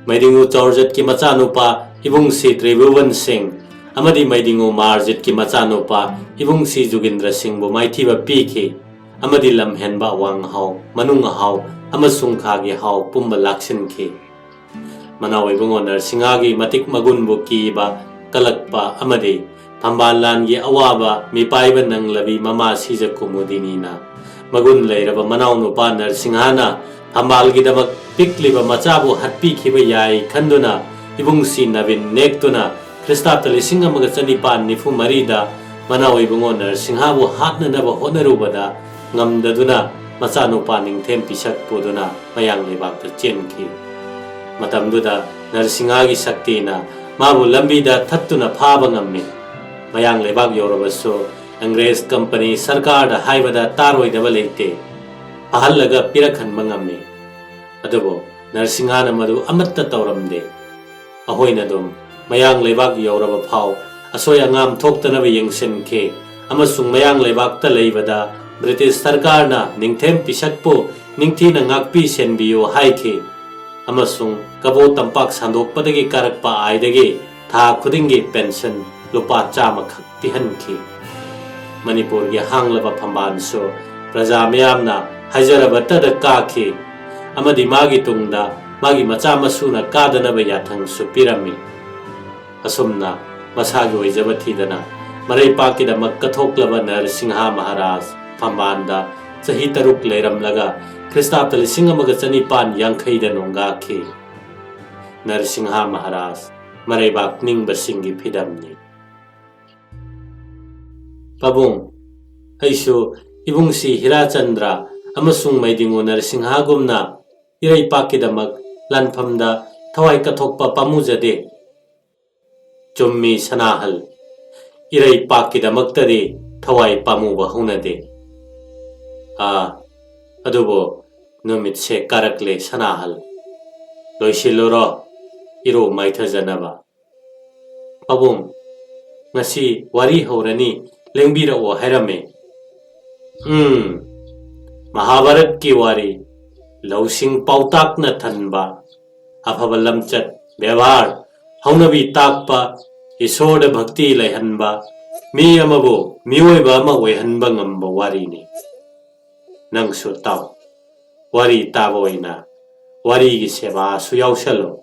ꯃꯩꯗꯤꯡꯉꯨ ꯆꯧꯔꯖꯠꯀꯤ ꯃꯆꯥꯅꯨꯄꯥ ꯏꯕꯨꯡꯁꯤ ꯇ꯭ꯔꯤꯚꯨꯕꯟ ꯁꯤꯡ ꯑꯃꯗꯤ ꯃꯩꯗꯤꯡꯉꯨ ꯃꯥꯔꯖꯤꯠꯀꯤ ꯃꯆꯥꯅꯨꯄꯥ ꯏꯕꯨꯡꯁꯤ ꯖꯨꯒꯤꯟꯗ꯭ꯔ ꯁꯤꯡꯕꯨ ꯃꯥꯏꯊꯤꯕ ꯄꯤꯈꯤ ꯑꯃꯗꯤ ꯂꯝꯍꯦꯟꯕ ꯑꯋꯥꯡ ꯑꯍꯥꯎ, ꯃꯅꯨꯡ ꯑꯍꯥꯎ ꯑꯃꯁꯨꯡ ꯈꯥꯒꯤ ꯍꯥꯎ ꯄꯨꯝꯕ ꯂꯥꯛꯁꯤꯟꯈꯤ꯫ ꯃꯅꯥꯎ ꯏꯕꯨꯡꯉꯣ ꯅꯔꯁꯤꯡꯍꯥꯒꯤ ꯃꯇꯤꯛ ꯃꯒꯨꯟꯕꯨ ꯀꯤꯕ, ꯀꯂꯛꯄ ꯑꯃꯗꯤ ꯐꯝꯕꯥꯜ ꯂꯥꯟꯒꯤ ꯑꯋꯥꯕ ꯃꯤꯄꯥꯏꯕ ꯅꯪꯂꯕꯤ ꯃꯃꯥ ꯁꯤꯖ ꯀꯨꯃꯨꯗꯤꯅꯤꯅ ꯃꯒꯨꯟ ꯂꯩꯔꯕ ꯃꯅꯥꯎꯅꯨꯄꯥ ꯅꯔꯁꯤꯡꯍꯥꯅ ꯐꯝꯕꯥꯜꯒꯤꯗꯃꯛ ꯄꯤꯛꯂꯤꯕ ꯃꯆꯥꯕꯨ ꯍꯥꯠꯄꯤꯈꯤꯕ ꯌꯥꯏ ꯈꯟꯗꯨꯅ ꯏꯕꯨꯡꯁꯤ ꯅꯕꯤꯟ ꯅꯦꯛꯇꯨꯅ ꯈ꯭ꯔꯤꯁꯇꯥꯕꯇ ꯂꯤꯁꯤꯡ ꯑꯃꯒ ꯆꯅꯤꯄꯥꯟ ꯅꯤꯐꯨ ꯃꯔꯤꯗ ꯃꯅꯥꯎ ꯏꯕꯨꯡꯉꯣ ꯅꯔꯁꯤꯡꯍꯥꯕꯨ ꯍꯥꯠꯅꯅꯕ ꯍꯣꯠꯅꯔꯨꯕꯗ ꯉꯝꯗꯗꯨꯅ ꯃꯆꯥꯅꯨꯄꯥ ꯅꯤꯡꯊꯦꯝ ꯄꯤꯁꯛ ꯄꯨꯗꯨꯅ ꯃꯌꯥꯡ ꯂꯩꯕꯥꯛꯇ ꯆꯦꯟꯈꯤ꯫ ꯃꯇꯝꯗꯨꯗ ꯅꯔꯁꯤꯡꯍꯥꯒꯤ ꯁꯛꯇꯤꯅ ꯃꯥꯕꯨ ꯂꯝꯕꯤꯗ ꯊꯠꯇꯨꯅ ꯐꯥꯕ ꯉꯝꯃꯤ꯫ ꯃꯌꯥꯡ ꯂꯩꯕꯥꯛ ꯌꯧꯔꯕꯁꯨ ꯑꯪꯒ꯭ꯔꯦꯖ ꯀꯝꯄꯅꯤ ꯁꯔꯀꯥꯔꯗ ꯍꯥꯏꯕꯗ ꯇꯥꯔꯣꯏꯗꯕ ꯂꯩꯇꯦ꯫ ꯐꯥꯍꯜꯂꯒ ꯄꯤꯔꯛꯍꯟꯕ ꯉꯝꯃꯤ꯫ ꯑꯗꯨꯕꯨ ꯅꯔꯁꯤꯡꯍꯥꯅ ꯃꯗꯨ ꯑꯃꯠꯇ ꯇꯧꯔꯝꯗꯦ꯫ ꯑꯩꯈꯣꯏꯅ ꯑꯗꯨꯝ ꯃꯌꯥꯡ ꯂꯩꯕꯥꯛ ꯌꯧꯔꯕ ꯐꯥꯎ ꯑꯁꯣꯏ ꯑꯉꯥꯝ ꯊꯣꯛꯇꯅꯕ ꯌꯦꯡꯁꯤꯟꯈꯤ ꯑꯃꯁꯨꯡ ꯃꯌꯥꯡ ꯂꯩꯕꯥꯛꯇ ꯂꯩꯕꯗ ꯕ꯭ꯔꯤꯇꯤꯁ ꯁꯔꯀꯥꯔꯅ ꯅꯤꯡꯊꯦꯝ ꯄꯤꯁꯛꯄꯨ ꯅꯤꯡꯊꯤꯅ ꯉꯥꯛꯄꯤ ꯁꯦꯟꯕꯤꯌꯨ ꯍꯥꯏꯈꯤ ꯑꯃꯁꯨꯡ ꯀꯕꯣ ꯇꯝꯄꯥꯛ ꯁꯟꯗꯣꯛꯄꯗꯒꯤ ꯀꯥꯔꯛꯄ ꯑꯥꯏꯗꯒꯤ ꯊꯥ ꯈꯨꯗꯤꯡꯒꯤ ꯄꯦꯟꯁꯟ ꯂꯨꯄꯥ ꯆꯥꯝꯃꯈꯛ ꯄꯤꯍꯟꯈꯤ꯫ ꯃꯅꯤꯄꯨꯔꯒꯤ ꯍꯥꯡꯂꯕ ꯐꯝꯕꯥꯜꯁꯨ ꯄ꯭ꯔꯖꯥ ꯃꯤꯌꯥꯝꯅ ꯍꯥꯏꯖꯔꯕꯇꯗ ꯀꯥꯈꯤ ꯑꯃꯗꯤ ꯃꯥꯒꯤ ꯇꯨꯡꯗ ꯃꯥꯒꯤ ꯃꯆꯥ ꯃꯁꯨꯅ ꯀꯥꯗꯅꯕ ꯌꯥꯊꯪꯁꯨ ꯄꯤꯔꯝꯃꯤ꯫ ꯑꯁꯨꯝꯅ ꯃꯁꯥꯒꯤ ꯑꯣꯏꯖꯕ ꯊꯤꯗꯅ ꯃꯔꯩꯄꯥꯛꯀꯤꯗꯃꯛ ꯀꯠꯊꯣꯛꯂꯕ ꯅꯔꯁꯤꯡꯍ ꯃꯍꯥꯔꯥꯖ ꯐꯝꯕꯥꯜꯗ ꯆꯍꯤ ꯇꯔꯨꯛ ꯂꯩꯔꯝꯂꯒ ꯈ꯭ꯔꯤꯁꯇꯥꯕꯇ ꯂꯤꯁꯤꯡ ꯑꯃꯒ ꯆꯅꯤꯄꯥꯟ ꯌꯥꯡꯈꯩꯗ ꯅꯣꯡꯒꯥꯈꯤ꯫ ꯅꯔꯁꯤꯡꯍ ꯃꯍꯥꯔꯥꯖ ꯃꯔꯩꯕꯥꯛ ꯅꯤꯡꯕꯁꯤꯡꯒꯤ ꯐꯤꯗꯝꯅꯤ꯫ ꯄꯥꯕꯨꯡ, ꯑꯩꯁꯨ ꯏꯕꯨꯡꯁꯤ ꯍꯤꯔꯥꯆꯟꯗ꯭ꯔ ꯑꯃꯁꯨꯡ ꯃꯩꯗꯤꯡꯉꯨ ꯅꯔꯁꯤꯡꯍꯒꯨꯝꯅ ꯏꯔꯩꯄꯥꯛꯀꯤꯗꯃꯛ ꯂꯥꯟꯐꯝꯗ ꯊꯋꯥꯏ ꯀꯠꯊꯣꯛꯄ ꯄꯥꯝꯃꯨꯖꯗꯦ꯫ ꯆꯨꯝꯃꯤ ꯁꯅꯥꯍꯜ, ꯏꯔꯩꯄꯥꯛꯀꯤꯗꯃꯛꯇꯗꯤ ꯊꯋꯥꯏ ꯄꯥꯝꯃꯨꯕ ꯍꯧꯅꯗꯦ꯫ ꯑꯥ, ꯑꯗꯨꯕꯨ ꯅꯨꯃꯤꯠꯁꯦ ꯀꯥꯔꯛꯂꯦ ꯁꯅꯥꯍꯜ꯫ ꯂꯣꯏꯁꯤꯜꯂꯨꯔꯣ, ꯏꯔꯨ ꯃꯥꯏꯊꯖꯅꯕ꯫ ꯄꯥꯕꯨꯡ, ꯉꯁꯤ ꯋꯥꯔꯤ ꯍꯧꯔꯅꯤ, ꯂꯦꯡꯕꯤꯔꯛꯑꯣ ꯍꯥꯏꯔꯝꯃꯦ꯫ ꯎꯝ, ꯃꯍꯥꯚꯥꯔꯠꯀꯤ ꯋꯥꯔꯤ, ꯂꯧꯁꯤꯡ ꯄꯥꯎꯇꯥꯛꯅ ꯊꯟꯕ, ꯑꯐꯕ ꯂꯝꯆꯠ, ꯕꯦꯕꯥꯔ, ꯍꯧꯅꯕꯤ ꯇꯥꯛꯄ, ꯏꯁꯣꯔꯗ ꯚꯛꯇꯤ ꯂꯩꯍꯟꯕ, ꯃꯤ ꯑꯃꯕꯨ ꯃꯤꯑꯣꯏꯕ ꯑꯃ ꯑꯣꯏꯍꯟꯕ ꯉꯝꯕ ꯋꯥꯔꯤꯅꯤ꯫ ꯅꯪꯁꯨ ꯇꯥꯎ꯫ ꯋꯥꯔꯤ ꯇꯥꯕ ꯑꯣꯏꯅ ꯋꯥꯔꯤꯒꯤ ꯁꯦꯕꯥꯁꯨ ꯌꯥꯎꯁꯜꯂꯨ꯫